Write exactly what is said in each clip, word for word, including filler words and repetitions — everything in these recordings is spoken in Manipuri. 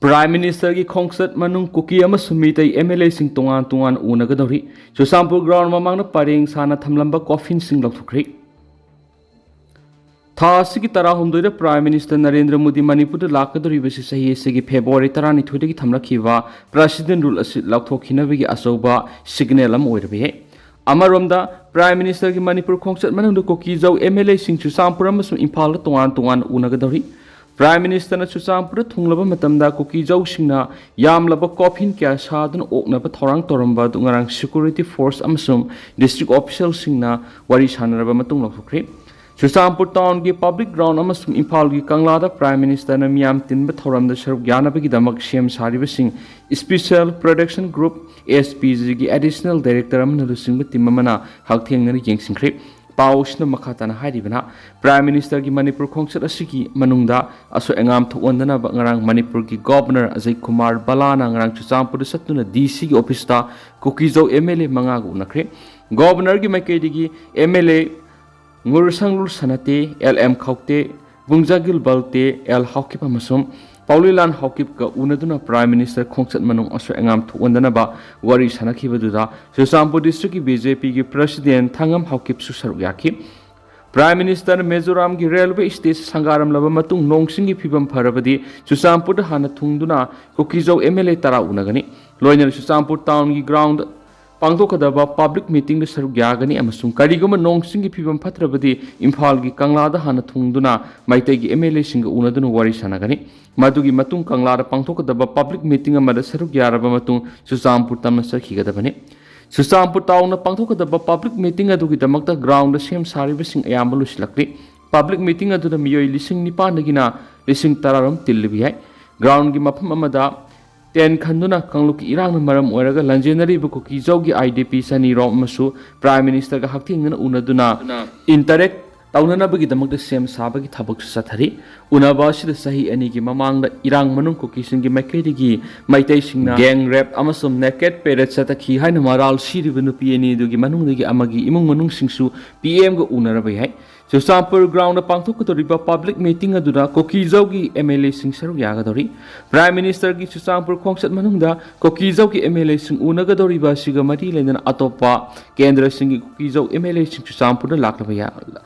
Prime Ministerꯒꯤ ꯈꯣꯡꯆꯠ ꯃꯅꯨꯡ ꯀꯨꯀꯤ ꯑꯃꯁꯨꯡ ꯃꯤꯇꯩ MLAꯁꯤꯡ ꯇꯣꯉꯥꯟ ꯇꯣꯉꯥꯟ ꯎꯅꯒꯗꯧꯔꯤ꯫ ꯆꯨꯔꯆꯥꯟꯄꯨꯔ ground ꯃꯃꯥꯡꯗ ꯄꯔꯦꯡ ꯁꯥꯅ ꯊꯝꯂꯝꯕ coffinꯁꯤꯡ ꯂꯧꯊꯣꯛꯈ꯭ꯔꯦ꯫ ꯊꯥ ꯑꯁꯤꯒꯤ ꯇꯔꯥꯍꯨꯝꯗꯣꯏꯗ Prime Minister ꯅꯔꯦꯟꯗ꯭ꯔ ꯃꯣꯗꯤ ꯃꯅꯤꯄꯨꯔꯗ ꯂꯥꯛꯀꯗꯧꯔꯤꯕꯁꯤ ꯆꯍꯤ ꯑꯁꯤꯒꯤ February ꯇꯔꯥꯅꯤꯊꯣꯏꯗꯒꯤ ꯊꯝꯂꯛꯈꯤꯕ President Rule ꯑꯁꯤ ꯂꯥꯎꯊꯣꯛꯈꯤꯅꯕꯒꯤ ꯑꯆꯧꯕ signal ꯑꯃ ꯑꯣꯏꯔꯕ ꯌꯥꯏ꯫ ꯑꯃꯔꯣꯝꯗ, Prime Ministerꯒꯤ ꯃꯅꯤꯄꯨꯔ ꯈꯣꯡꯆꯠ ꯃꯅꯨꯡꯗ ꯀꯨꯀꯤꯖꯧ MLAꯁꯤꯡ ꯆꯨꯔꯆꯥꯟꯄꯨꯔ ꯑꯃꯁꯨꯡ ꯏꯝꯐꯥꯜꯗ ꯇꯣꯉꯥꯟ ꯇꯣꯉꯥꯟꯅ ꯎꯅꯒꯗꯧꯔꯤ꯫ Prime Ministerꯅ ꯆꯨꯔꯆꯥꯟꯄꯨꯔꯗ ꯊꯨꯡꯂꯕ ꯃꯇꯝꯗ ꯀꯨꯀꯤꯖꯧꯁꯤꯡꯅ ꯌꯥꯝꯂꯕ coffin ꯀꯌꯥ ꯁꯥꯗꯨꯅ ꯑꯣꯛꯅꯕ ꯊꯧꯔꯥꯡ ꯇꯧꯔꯝꯕ ꯑꯗꯨ ꯉꯔꯥꯡ security force ꯑꯃꯁꯨꯡ district officialꯁꯤꯡꯅ ꯋꯥꯔꯤ ꯁꯥꯟꯅꯔꯕ ꯃꯇꯨꯡ ꯂꯧꯊꯣꯛꯈ꯭ꯔꯦ꯫ ꯆꯨꯔꯆꯥꯟꯄꯨꯔ townꯒꯤ public ground ꯑꯃꯁꯨꯡ ꯏꯝꯐꯥꯜꯒꯤ ꯀꯪꯂꯥꯗ Prime Ministerꯅ ꯃꯤꯌꯥꯝ ꯇꯤꯟꯕ ꯊꯧꯔꯝꯗ ꯁꯔꯨꯛ ꯌꯥꯅꯕꯒꯤꯗꯃꯛ ꯁꯦꯝ ꯁꯥꯔꯤꯕꯁꯤꯡ Special Protection Group, SPGꯒꯤ Additional Director ꯑꯃꯅ ꯂꯨꯆꯤꯡꯕ team ꯑꯃꯅ ꯍꯛꯊꯦꯡꯅꯅ ꯌꯦꯡꯁꯤꯟꯈ꯭ꯔꯦ꯫ ꯄꯥꯎ ꯑꯁꯤꯅ ꯃꯈꯥ ꯇꯥꯅ ꯍꯥꯏꯔꯤꯕꯅ, Prime Ministerꯒꯤ ꯃꯅꯤꯄꯨꯔ ꯈꯣꯡꯆꯠ ꯑꯁꯤꯒꯤ ꯃꯅꯨꯡꯗ ꯑꯁꯣꯏ ꯑꯉꯥꯝ ꯊꯣꯛꯍꯟꯗꯅꯕ ꯉꯔꯥꯡ ꯃꯅꯤꯄꯨꯔꯒꯤ Governor ꯑꯖꯌ ꯀꯨꯃꯥꯔ ꯚꯜꯂꯥꯅ ꯉꯔꯥꯡ ꯆꯨꯔꯆꯥꯟꯄꯨꯔꯗ ꯆꯠꯇꯨꯅ DCꯒꯤ officeꯇ ꯀꯨꯀꯤꯖꯧ MLA ꯃꯉꯥꯒ ꯎꯅꯈ꯭ꯔꯦ꯫ Governorꯒꯤ ꯃꯥꯏꯀꯩꯗꯒꯤ MLA ꯉꯨꯔꯁꯪꯂꯨꯔ ꯁꯅꯥꯇꯦ, L M ꯈꯧꯇꯦ, ꯕꯨꯡꯖꯥꯒꯤꯜ ꯕꯜꯇꯦ, L Haokip ꯑꯃꯁꯨꯡ ꯄꯥꯎꯂꯤꯂꯥꯟ ꯍꯥꯎꯀꯤꯞꯀ ꯎꯅꯗꯨꯅ Prime Minister ꯈꯣꯡꯆꯠ ꯃꯅꯨꯡ ꯑꯁꯣꯏ ꯑꯉꯥꯝ ꯊꯣꯛꯍꯟꯗꯅꯕ ꯋꯥꯔꯤ ꯁꯥꯟꯅꯈꯤꯕꯗꯨꯗ ꯆꯨꯔꯆꯥꯟꯄꯨꯔ districtꯀꯤ BJPꯒꯤ President ꯊꯥꯉꯝ ꯍꯥꯎꯀꯤꯞꯁꯨ ꯁꯔꯨꯛ ꯌꯥꯈꯤ꯫ Prime Minister ꯃꯤꯖꯣꯔꯥꯝꯒꯤ railway stage ꯁꯪꯒꯥꯔꯝꯂꯕ ꯃꯇꯨꯡ ꯅꯣꯡ ꯆꯤꯡꯒꯤ ꯐꯤꯕꯝ ꯐꯔꯕꯗꯤ ꯆꯨꯔꯆꯥꯟꯄꯨꯔꯗ ꯍꯥꯟꯅ ꯊꯨꯡꯗꯨꯅ ꯀꯨꯀꯤꯖꯧ MLA ꯇꯔꯥ ꯎꯅꯒꯅꯤ꯫ ꯂꯣꯏꯅꯅ ꯆꯨꯔꯆꯥꯟꯄꯨꯔ townꯒꯤ ground ꯄꯥꯡꯊꯣꯛꯀꯗꯕ public meetingꯗ ꯁꯔꯨꯛ ꯌꯥꯒꯅꯤ ꯑꯃꯁꯨꯡ ꯀꯔꯤꯒꯨꯝꯕ ꯅꯣꯡ ꯆꯤꯡꯒꯤ ꯐꯤꯕꯝ ꯐꯠꯇ꯭ꯔꯕꯗꯤ ꯏꯝꯐꯥꯜꯒꯤ ꯀꯪꯂꯥꯗ ꯍꯥꯟꯅ ꯊꯨꯡꯗꯨꯅ ꯃꯩꯇꯩꯒꯤ MLAꯁꯤꯡꯒ ꯎꯅꯗꯨꯅ ꯋꯥꯔꯤ ꯁꯥꯟꯅꯒꯅꯤ꯫ ꯃꯗꯨꯒꯤ ꯃꯇꯨꯡ ꯀꯪꯂꯥꯗ ꯄꯥꯡꯊꯣꯛꯀꯗꯕ public meeting ꯑꯃꯗ ꯁꯔꯨꯛ ꯌꯥꯔꯕ ꯃꯇꯨꯡ ꯆꯨꯔꯆꯥꯟꯄꯨꯔ ꯇꯝꯅ ꯆꯠꯈꯤꯒꯗꯕꯅꯤ꯫ ꯆꯨꯔꯆꯥꯟꯄꯨꯔ townꯅ ꯄꯥꯡꯊꯣꯛꯀꯗꯕ public meeting ꯑꯗꯨꯒꯤꯗꯃꯛꯇ groundꯗ ꯁꯦꯝ ꯁꯥꯔꯤꯕꯁꯤꯡ ꯑꯌꯥꯝꯕ ꯂꯣꯏꯁꯤꯜꯂꯛꯂꯤ꯫ Public meeting ꯑꯗꯨꯗ ꯃꯤꯑꯣꯏ ꯂꯤꯁꯤꯡ ꯅꯤꯄꯥꯟꯗꯒꯤꯅ ꯂꯤꯁꯤꯡ ꯇꯔꯥꯔꯣꯝ ꯇꯤꯜꯂꯤꯕ ꯌꯥꯏ꯫ Groundꯒꯤ ꯃꯐꯝ ꯑꯃꯗ tent ꯈꯟꯗꯨꯅ ꯀꯥꯡꯂꯨꯞꯀꯤ ꯏꯔꯥꯡꯅ ꯃꯔꯝ ꯑꯣꯏꯔꯒ ꯂꯥꯟꯖꯦꯟꯅꯔꯤꯕ ꯀꯨꯀꯤꯖꯧꯒꯤ IDP ꯆꯅꯤꯔꯣꯝ ꯑꯃꯁꯨ Prime Ministerꯒ ꯍꯛꯊꯦꯡꯅꯅ ꯎꯅꯗꯨꯅ interact ꯇꯧꯅꯅꯕꯒꯤꯗꯃꯛꯇ ꯁꯦꯝ ꯁꯥꯕꯒꯤ ꯊꯕꯛꯁꯨ ꯆꯠꯊꯔꯤ꯫ ꯎꯅꯕ ꯑꯁꯤꯗ ꯆꯍꯤ ꯑꯅꯤꯒꯤ ꯃꯃꯥꯡꯗ ꯏꯔꯥꯡ ꯃꯅꯨꯡ ꯀꯨꯀꯤꯁꯤꯡꯒꯤ ꯃꯥꯏꯀꯩꯗꯒꯤ ꯃꯩꯇꯩꯁꯤꯡꯅ gang rape ꯑꯃꯁꯨꯡ naked parade ꯆꯠꯊꯈꯤ ꯍꯥꯏꯅ ꯃꯔꯥꯜ ꯁꯤꯔꯤꯕ ꯅꯨꯄꯤ ꯑꯅꯤ ꯑꯗꯨꯒꯤ ꯃꯅꯨꯡꯗꯒꯤ ꯑꯃꯒꯤ ꯏꯃꯨꯡ ꯃꯅꯨꯡꯁꯤꯡꯁꯨ PMꯒ ꯎꯅꯔꯕ ꯌꯥꯏ꯫ ꯆꯨꯔꯆꯥꯟꯄꯨꯔ ꯒ꯭ꯔꯥꯎꯟꯗ ꯄꯥꯡꯊꯣꯛꯀꯗꯧꯔꯤꯕ ꯄꯕ꯭ꯂꯤꯛ ꯃꯤꯇꯤꯡ ꯑꯗꯨꯗ ꯀꯨꯀꯤꯖꯧꯒꯤ ꯑꯦꯝ ꯑꯦꯜ ꯑꯦꯁꯤꯡ ꯁꯔꯨꯛ ꯌꯥꯒꯗꯧꯔꯤ꯫ ꯄ꯭ꯔꯥꯏꯝ ꯃꯤꯅꯤꯁꯇꯔꯒꯤ ꯆꯨꯔꯆꯥꯟꯄꯨꯔ ꯈꯣꯡꯆꯠ ꯃꯅꯨꯡꯗ ꯀꯨꯀꯤꯖꯧꯒꯤ ꯑꯦꯝ ꯑꯦꯜ ꯑꯦꯁꯤꯡ ꯎꯅꯒꯗꯧꯔꯤꯕ ꯑꯁꯤꯒ ꯃꯔꯤ ꯂꯩꯅꯅ ꯑꯇꯣꯞꯄ ꯀꯦꯟꯗ꯭ꯔꯁꯤꯡꯒꯤ ꯀꯨꯀꯤꯖꯧ ꯑꯦꯝ ꯑꯦꯜ ꯑꯦꯁꯤꯡ ꯆꯨꯔꯆꯥꯟꯄꯨꯔꯗ ꯂꯥꯛꯅꯕ ꯌꯥ-,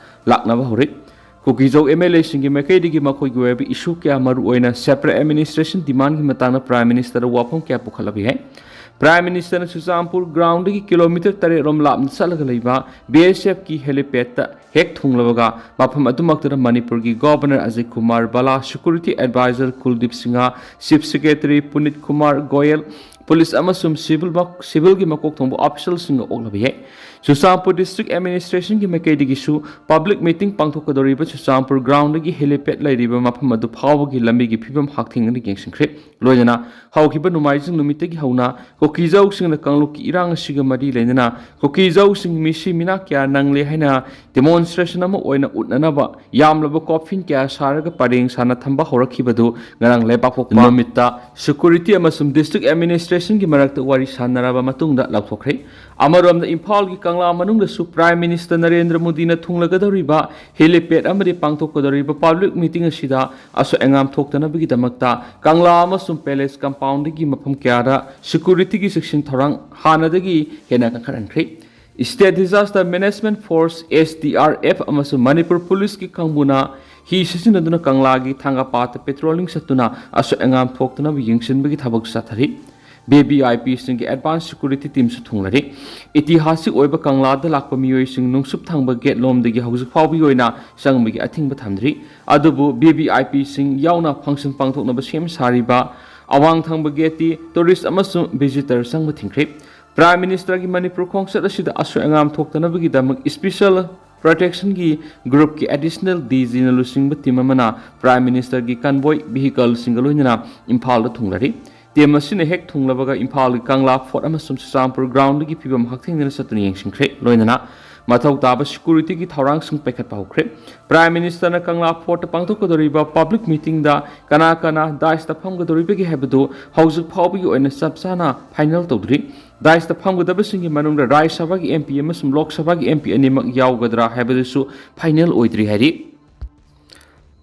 ꯂꯥꯛꯅꯕ ꯍꯧꯔꯦ꯫ ꯀꯨꯀꯤꯖꯧ ꯑꯦꯝ ꯑꯦꯜ ꯑꯦꯁꯤꯡꯒꯤ ꯃꯥꯏꯀꯩꯗꯒꯤ ꯃꯈꯣꯏꯒꯤ ꯑꯣꯏꯕ ꯏꯁꯨ ꯀꯌꯥ, ꯃꯔꯨꯑꯣꯏꯅ ꯁꯦꯄꯔꯦꯠ ꯑꯦꯗꯃꯤꯅꯤꯁꯇ꯭ꯔꯦꯁꯟ ꯗꯤꯃꯥꯟꯒꯤ ꯃꯇꯥꯡꯗ ꯄ꯭ꯔꯥꯏꯝ ꯃꯤꯅꯤꯁꯇꯔꯗ ꯋꯥꯐꯝ ꯀꯌꯥ ꯄꯨꯈꯠꯂꯕ ꯌꯥꯏ꯫ ꯄ꯭ꯔꯥꯏꯝ ꯃꯤꯅꯤꯁꯇꯔꯅ ꯆꯨꯔꯆꯥꯟꯄꯨꯔ ꯒ꯭ꯔꯥꯎꯟꯗꯒꯤ ꯀꯤꯂꯣꯃꯤꯇꯔ ꯇꯔꯦꯠ ꯔꯣꯝ ꯂꯥꯞꯅ ꯆꯠꯂꯒ ꯂꯩꯕ ꯕꯤ ꯑꯦꯁ ꯑꯦꯐꯀꯤ ꯍꯦꯂꯤꯄꯦꯗꯇ ꯍꯦꯛ ꯊꯨꯡꯂꯕꯒ ꯃꯐꯝ ꯑꯗꯨꯃꯛꯇꯗ ꯃꯅꯤꯄꯨꯔꯒꯤ governor Ajay Kumar Bhalla, security adviser Kuldip Singh, chief secretary Punit Kumar Goyal, police ꯑꯃꯁꯨꯡ ꯁꯤꯚꯤꯜ ꯃꯛ-, ꯁꯤꯚꯤꯜꯒꯤ ꯃꯀꯣꯛ ꯊꯣꯡꯕ ꯑꯣꯐꯤꯁꯤꯌꯦꯜꯁꯤꯡꯒ ꯑꯣꯛꯂꯕ ꯌꯥꯏ꯫ ꯆꯨꯔꯆꯥꯟꯄꯨꯔ ꯗꯤꯁꯇ꯭ꯔꯤꯛ ꯑꯦꯗꯃꯤꯅꯤꯁꯇ꯭ꯔꯦꯁꯟꯒꯤ ꯃꯥꯏꯀꯩꯗꯒꯤꯁꯨ ꯄꯕ꯭ꯂꯤꯛ ꯃꯤꯇꯤꯡ ꯄꯥꯡꯊꯣꯛꯀꯗꯧꯔꯤꯕ ꯆꯨꯔꯆꯥꯟꯄꯨꯔ ꯒ꯭ꯔꯥꯎꯟꯗꯒꯤ ꯍꯦꯂꯤꯄꯦꯗ ꯂꯩꯔꯤꯕ ꯃꯐꯝ ꯑꯗꯨ ꯐꯥꯎꯕꯒꯤ ꯂꯝꯕꯤꯒꯤ ꯐꯤꯕꯝ ꯍꯛꯊꯦꯡꯅꯅ ꯌꯦꯡꯁꯤꯟꯈ꯭ꯔꯦ꯫ ꯂꯣꯏꯅꯅ ꯍꯧꯈꯤꯕ ꯅꯣꯡꯃꯥꯏꯖꯤꯡ ꯅꯨꯃꯤꯠꯇꯒꯤ ꯍꯧꯅ ꯀꯨꯀꯤꯖꯧꯁꯤꯡꯅ ꯀꯥꯡꯂꯨꯞꯀꯤ ꯏꯔꯥꯡ ꯑꯁꯤꯒ ꯃꯔꯤ ꯂꯩꯅꯅ ꯀꯨꯀꯤꯖꯧꯁꯤꯡ ꯃꯤꯁꯤ ꯃꯤꯅꯥ ꯀꯌꯥ ꯅꯪꯂꯦ ꯍꯥꯏꯅ ꯗꯤꯃꯣꯟꯁꯇ꯭ꯔꯦꯁꯟ ꯑꯃ ꯑꯣꯏꯅ ꯎꯠꯅꯅꯕ ꯌꯥꯝꯂꯕ ꯀꯣꯐꯤꯟ ꯀꯌꯥ ꯁꯥꯔꯒ ꯄꯔꯦꯡ ꯁꯥꯅ ꯊꯝꯕ ꯍꯧꯔꯛꯈꯤꯕꯗꯨ ꯉꯔꯥꯡ ꯂꯩꯕꯥꯛꯄꯣꯛꯄ ꯅꯨꯃꯤꯠꯇ ꯁꯦꯀ꯭ꯌꯨꯔꯤꯇꯤ ꯑꯃꯁꯨꯡ ꯗꯤꯁꯇ꯭ꯔꯤꯛ ꯑꯦꯗꯃꯤꯅꯤꯁꯇ꯭ꯔꯦꯁꯟꯒꯤ ꯃꯔꯛꯇ ꯋꯥꯔꯤ ꯁꯥꯟꯅꯔꯕ ꯃꯇꯨꯡꯗ ꯂꯥꯎꯊꯣꯛꯈ꯭ꯔꯦ꯫ ꯑꯃꯔꯣꯝꯗ ꯏꯝꯐꯥꯜꯒꯤ ꯀꯪꯂꯥ ꯃꯅꯨꯡꯗꯁꯨ ꯄ꯭ꯔꯥꯏꯝ ꯃꯤꯅꯤꯁꯇꯔ ꯅꯔꯦꯟꯗ꯭ꯔ ꯃꯣꯗꯤꯅ ꯊꯨꯡꯂꯒꯗꯧꯔꯤꯕ ꯍꯦꯂꯤꯄꯦꯗ ꯑꯃꯗꯤ ꯄꯥꯡꯊꯣꯛꯀꯗꯧꯔꯤꯕ ꯄꯕ꯭ꯂꯤꯛ ꯃꯤꯇꯤꯡ ꯑꯁꯤꯗ ꯑꯁꯣꯏ ꯑꯉꯥꯝ ꯊꯣꯛꯇꯅꯕꯒꯤꯗꯃꯛꯇ ꯀꯪꯂꯥ ꯑꯃꯁꯨꯡ ꯄꯦꯂꯦꯁ ꯀꯝꯄꯥꯎꯟꯗꯒꯤ ꯃꯐꯝ ꯀꯌꯥꯗ ꯁꯦꯀ꯭ꯌꯨꯔꯤꯇꯤꯒꯤ ꯆꯦꯛꯁꯤꯟ ꯊꯧꯔꯥꯡ ꯍꯥꯟꯅꯗꯒꯤ ꯍꯦꯟꯅ ꯀꯟꯈꯠꯍꯟꯈ꯭ꯔꯦ꯫ State disaster management force, S D R F, ꯑꯃꯁꯨꯡ ꯃꯅꯤꯄꯨꯔ ꯄꯨꯂꯤꯁꯀꯤ ꯀꯥꯡꯕꯨꯅ ꯍꯤ ꯁꯤꯖꯤꯟꯅꯗꯨꯅ ꯀꯪꯂꯥꯒꯤ ꯊꯥꯡꯒꯄꯥꯠꯇ ꯄꯦꯇ꯭ꯔꯣꯂꯤꯡ ꯆꯠꯇꯨꯅ ꯑꯁꯣꯏ ꯑꯉꯥꯝ ꯊꯣꯛꯇꯅꯕ ꯌꯦꯡꯁꯤꯟꯕꯒꯤ ꯊꯕꯛ ꯆꯠꯊꯔꯤ꯫ ꯚꯤ ꯚꯤ ꯑꯥꯏ ꯄꯤꯁꯤꯡꯒꯤ ꯑꯦꯗꯚꯥꯟꯁ ꯁꯦꯀ꯭ꯌꯨꯔꯤꯇꯤ ꯇꯤꯝꯁꯨ ꯊꯨꯡꯂꯔꯤ꯫ ꯏꯇꯤꯍꯥꯁꯤꯛ ꯑꯣꯏꯕ ꯀꯪꯂꯥꯗ ꯂꯥꯛꯄ ꯃꯤꯑꯣꯏꯁꯤꯡ ꯅꯨꯡꯁꯨꯞ ꯊꯪꯕ ꯒꯦꯠ ꯂꯣꯝꯗꯒꯤ ꯍꯧꯖꯤꯛ ꯐꯥꯎꯕꯒꯤ ꯑꯣꯏꯅ ꯆꯪꯕꯒꯤ ꯑꯊꯤꯡꯕ ꯊꯝꯗ꯭ꯔꯤ꯫ ꯑꯗꯨꯕꯨ ꯚꯤ ꯚꯤ ꯑꯥꯏ ꯄꯤꯁꯤꯡ ꯌꯥꯎꯅ ꯐꯪꯁꯟ ꯄꯥꯡꯊꯣꯛꯅꯕ ꯁꯦꯝ ꯁꯥꯔꯤꯕ ꯑꯋꯥꯡ ꯊꯪꯕ ꯒꯦꯠꯇꯤ ꯇꯨꯔꯤꯁ ꯑꯃꯁꯨꯡ ꯚꯤꯖꯤꯇꯔ ꯆꯪꯕ ꯊꯤꯡꯈ꯭ꯔꯦ꯫ ꯄ꯭ꯔꯥꯏꯝ ꯃꯤꯅꯤꯁꯇꯔꯒꯤ ꯃꯅꯤꯄꯨꯔ ꯈꯣꯡꯆꯠ ꯑꯁꯤꯗ ꯑꯁꯣꯏ ꯑꯉꯥꯝ ꯊꯣꯛꯇꯅꯕꯒꯤꯗꯃꯛ ꯏꯁꯄꯤꯁꯦꯜ ꯄ꯭ꯔꯣꯇꯦꯛꯁꯟꯒꯤ ꯒ꯭ꯔꯨꯞꯀꯤ ꯑꯦꯗꯤꯁꯅꯦꯜ ꯗꯤ ꯖꯤꯅ ꯂꯨꯆꯤꯡꯕ ꯇꯤꯝ ꯑꯃꯅ ꯄ꯭ꯔꯥꯏꯝ ꯃꯤꯅꯤꯁꯇꯔꯒꯤ ꯀꯟꯚꯣꯏ ꯚꯤꯍꯤꯀꯜꯁꯤꯡꯒ ꯂꯣꯏꯅꯅ ꯏꯝꯐꯥꯜꯗ ꯊꯨꯡꯂꯔꯤ꯫ ꯇꯤꯝ ꯑꯁꯤꯅ ꯍꯦꯛ ꯊꯨꯡꯂꯕꯒ ꯏꯝꯐꯥꯜꯒꯤ ꯀꯪꯂꯥ ꯐꯣꯔꯠ ꯑꯃꯁꯨꯡ ꯆꯨꯔꯆꯥꯟꯄꯨꯔ ꯒ꯭ꯔꯥꯎꯟꯗꯒꯤ ꯐꯤꯕꯝ ꯍꯛꯊꯦꯡꯅꯅ ꯆꯠꯇꯨꯅ ꯌꯦꯡꯁꯤꯟꯈ꯭ꯔꯦ꯫ ꯂꯣꯏꯅꯅ ꯃꯊꯧ ꯇꯥꯕ ꯁꯦꯀ꯭ꯌꯨꯔꯤꯇꯤꯒꯤ ꯊꯧꯔꯥꯡꯁꯤꯡ ꯄꯥꯏꯈꯠꯄ ꯍꯧꯈ꯭ꯔꯦ꯫ ꯄ꯭ꯔꯥꯏꯝ ꯃꯤꯅꯤꯁꯇꯔꯅ ꯀꯪꯂꯥ ꯐꯣꯔꯠꯇ ꯄꯥꯡꯊꯣꯛꯀꯗꯧꯔꯤꯕ ꯄꯕ꯭ꯂꯤꯛ ꯃꯤꯇꯤꯡꯗ ꯀꯅꯥ ꯀꯅꯥ ꯗꯥꯏꯁꯇ ꯐꯝꯒꯗꯧꯔꯤꯕꯒꯦ ꯍꯥꯏꯕꯗꯨ ꯍꯧꯖꯤꯛ ꯐꯥꯎꯕꯒꯤ ꯑꯣꯏꯅ ꯆꯞ ꯆꯥꯅ ꯐꯥꯏꯅꯦꯜ ꯇꯧꯗ꯭ꯔꯤ꯫ ꯗꯥꯏꯁꯇ ꯐꯝꯒꯗꯕꯁꯤꯡꯒꯤ ꯃꯅꯨꯡꯗ ꯔꯥꯖ꯭ꯌ ꯁꯚꯥꯒꯤ ꯑꯦꯝ ꯄꯤ ꯑꯃꯁꯨꯡ ꯂꯣꯛ ꯁꯚꯥꯒꯤ ꯑꯦꯝ ꯄꯤ ꯑꯅꯤꯃꯛ ꯌꯥꯎꯒꯗ꯭ꯔꯥ ꯍꯥꯏꯕꯗꯨꯁꯨ ꯐꯥꯏꯅꯦꯜ ꯑꯣꯏꯗ꯭ꯔꯤ ꯍꯥꯏꯔꯤ꯫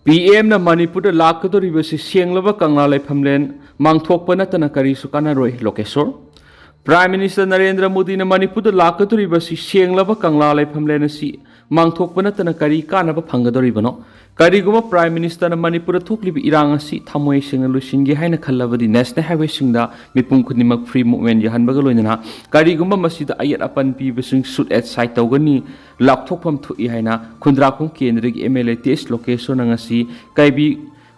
ꯄꯤ ꯑꯦꯝꯅ ꯃꯅꯤꯄꯨꯔꯗ ꯂꯥꯛꯀꯗꯧꯔꯤꯕꯁꯤ ꯁꯦꯡꯂꯕ ꯀꯪꯂꯥ ꯂꯩꯐꯝꯂꯦꯟ ꯃꯥꯡꯊꯣꯛꯄ ꯅꯠꯇꯅ ꯀꯔꯤꯁꯨ ꯀꯥꯟꯅꯔꯣꯏ, ꯂꯣꯀꯦꯁꯣꯔ꯫ ꯄ꯭ꯔꯥꯏꯝ ꯃꯤꯅꯤꯁꯇꯔ ꯅꯔꯦꯟꯗ꯭ꯔ ꯃꯣꯗꯤꯅ ꯃꯅꯤꯄꯨꯔꯗ ꯂꯥꯛꯀꯗꯧꯔꯤꯕꯁꯤ ꯁꯦꯡꯂꯕ ꯀꯪꯂꯥ ꯂꯩꯐꯝꯂꯦꯟ ꯑꯁꯤ ꯃꯥꯡꯊꯣꯛꯄ ꯅꯠꯇꯅ ꯀꯔꯤ ꯀꯥꯟꯅꯕ ꯐꯪꯒꯗꯧꯔꯤꯕꯅꯣ? ꯀꯔꯤꯒꯨꯝꯕ ꯄ꯭ꯔꯥꯏꯝ ꯃꯤꯅꯤꯁꯇꯔꯅ ꯃꯅꯤꯄꯨꯔꯗ ꯊꯣꯛꯂꯤꯕ ꯏꯔꯥꯡ ꯑꯁꯤ ꯊꯃꯣꯏ ꯁꯦꯡꯅ ꯂꯣꯏꯁꯤꯟꯒꯦ ꯍꯥꯏꯅ ꯈꯜꯂꯕꯗꯤ ꯅꯦꯁꯅꯦꯜ ꯍꯥꯏꯋꯦꯁꯤꯡꯗ ꯃꯤꯄꯨꯝ ꯈꯨꯗꯤꯡꯃꯛ ꯐ꯭ꯔꯤ ꯃꯨꯚꯃꯦꯟ ꯌꯥꯍꯟꯕꯒ ꯂꯣꯏꯅꯅ ꯀꯔꯤꯒꯨꯝꯕ ꯃꯁꯤꯗ ꯑꯌꯦꯠ ꯑꯄꯟ ꯄꯤꯕꯁꯤꯡ ꯁꯨꯠ ꯑꯦꯠ ꯁꯥꯏꯠ ꯇꯧꯒꯅꯤ, ꯂꯥꯞꯊꯣꯛꯐꯝ ꯊꯣꯛꯏ ꯍꯥꯏꯅ ꯈꯨꯟꯗ꯭ꯔꯥꯛꯄꯝ ꯀꯦꯟꯗ꯭ꯔꯒꯤ ꯑꯦꯝ ꯑꯦꯜ ꯑꯦ ꯇꯦꯁ ꯂꯣꯀꯦꯁꯣꯔꯅ ꯉꯁꯤ ꯀꯩꯕꯤ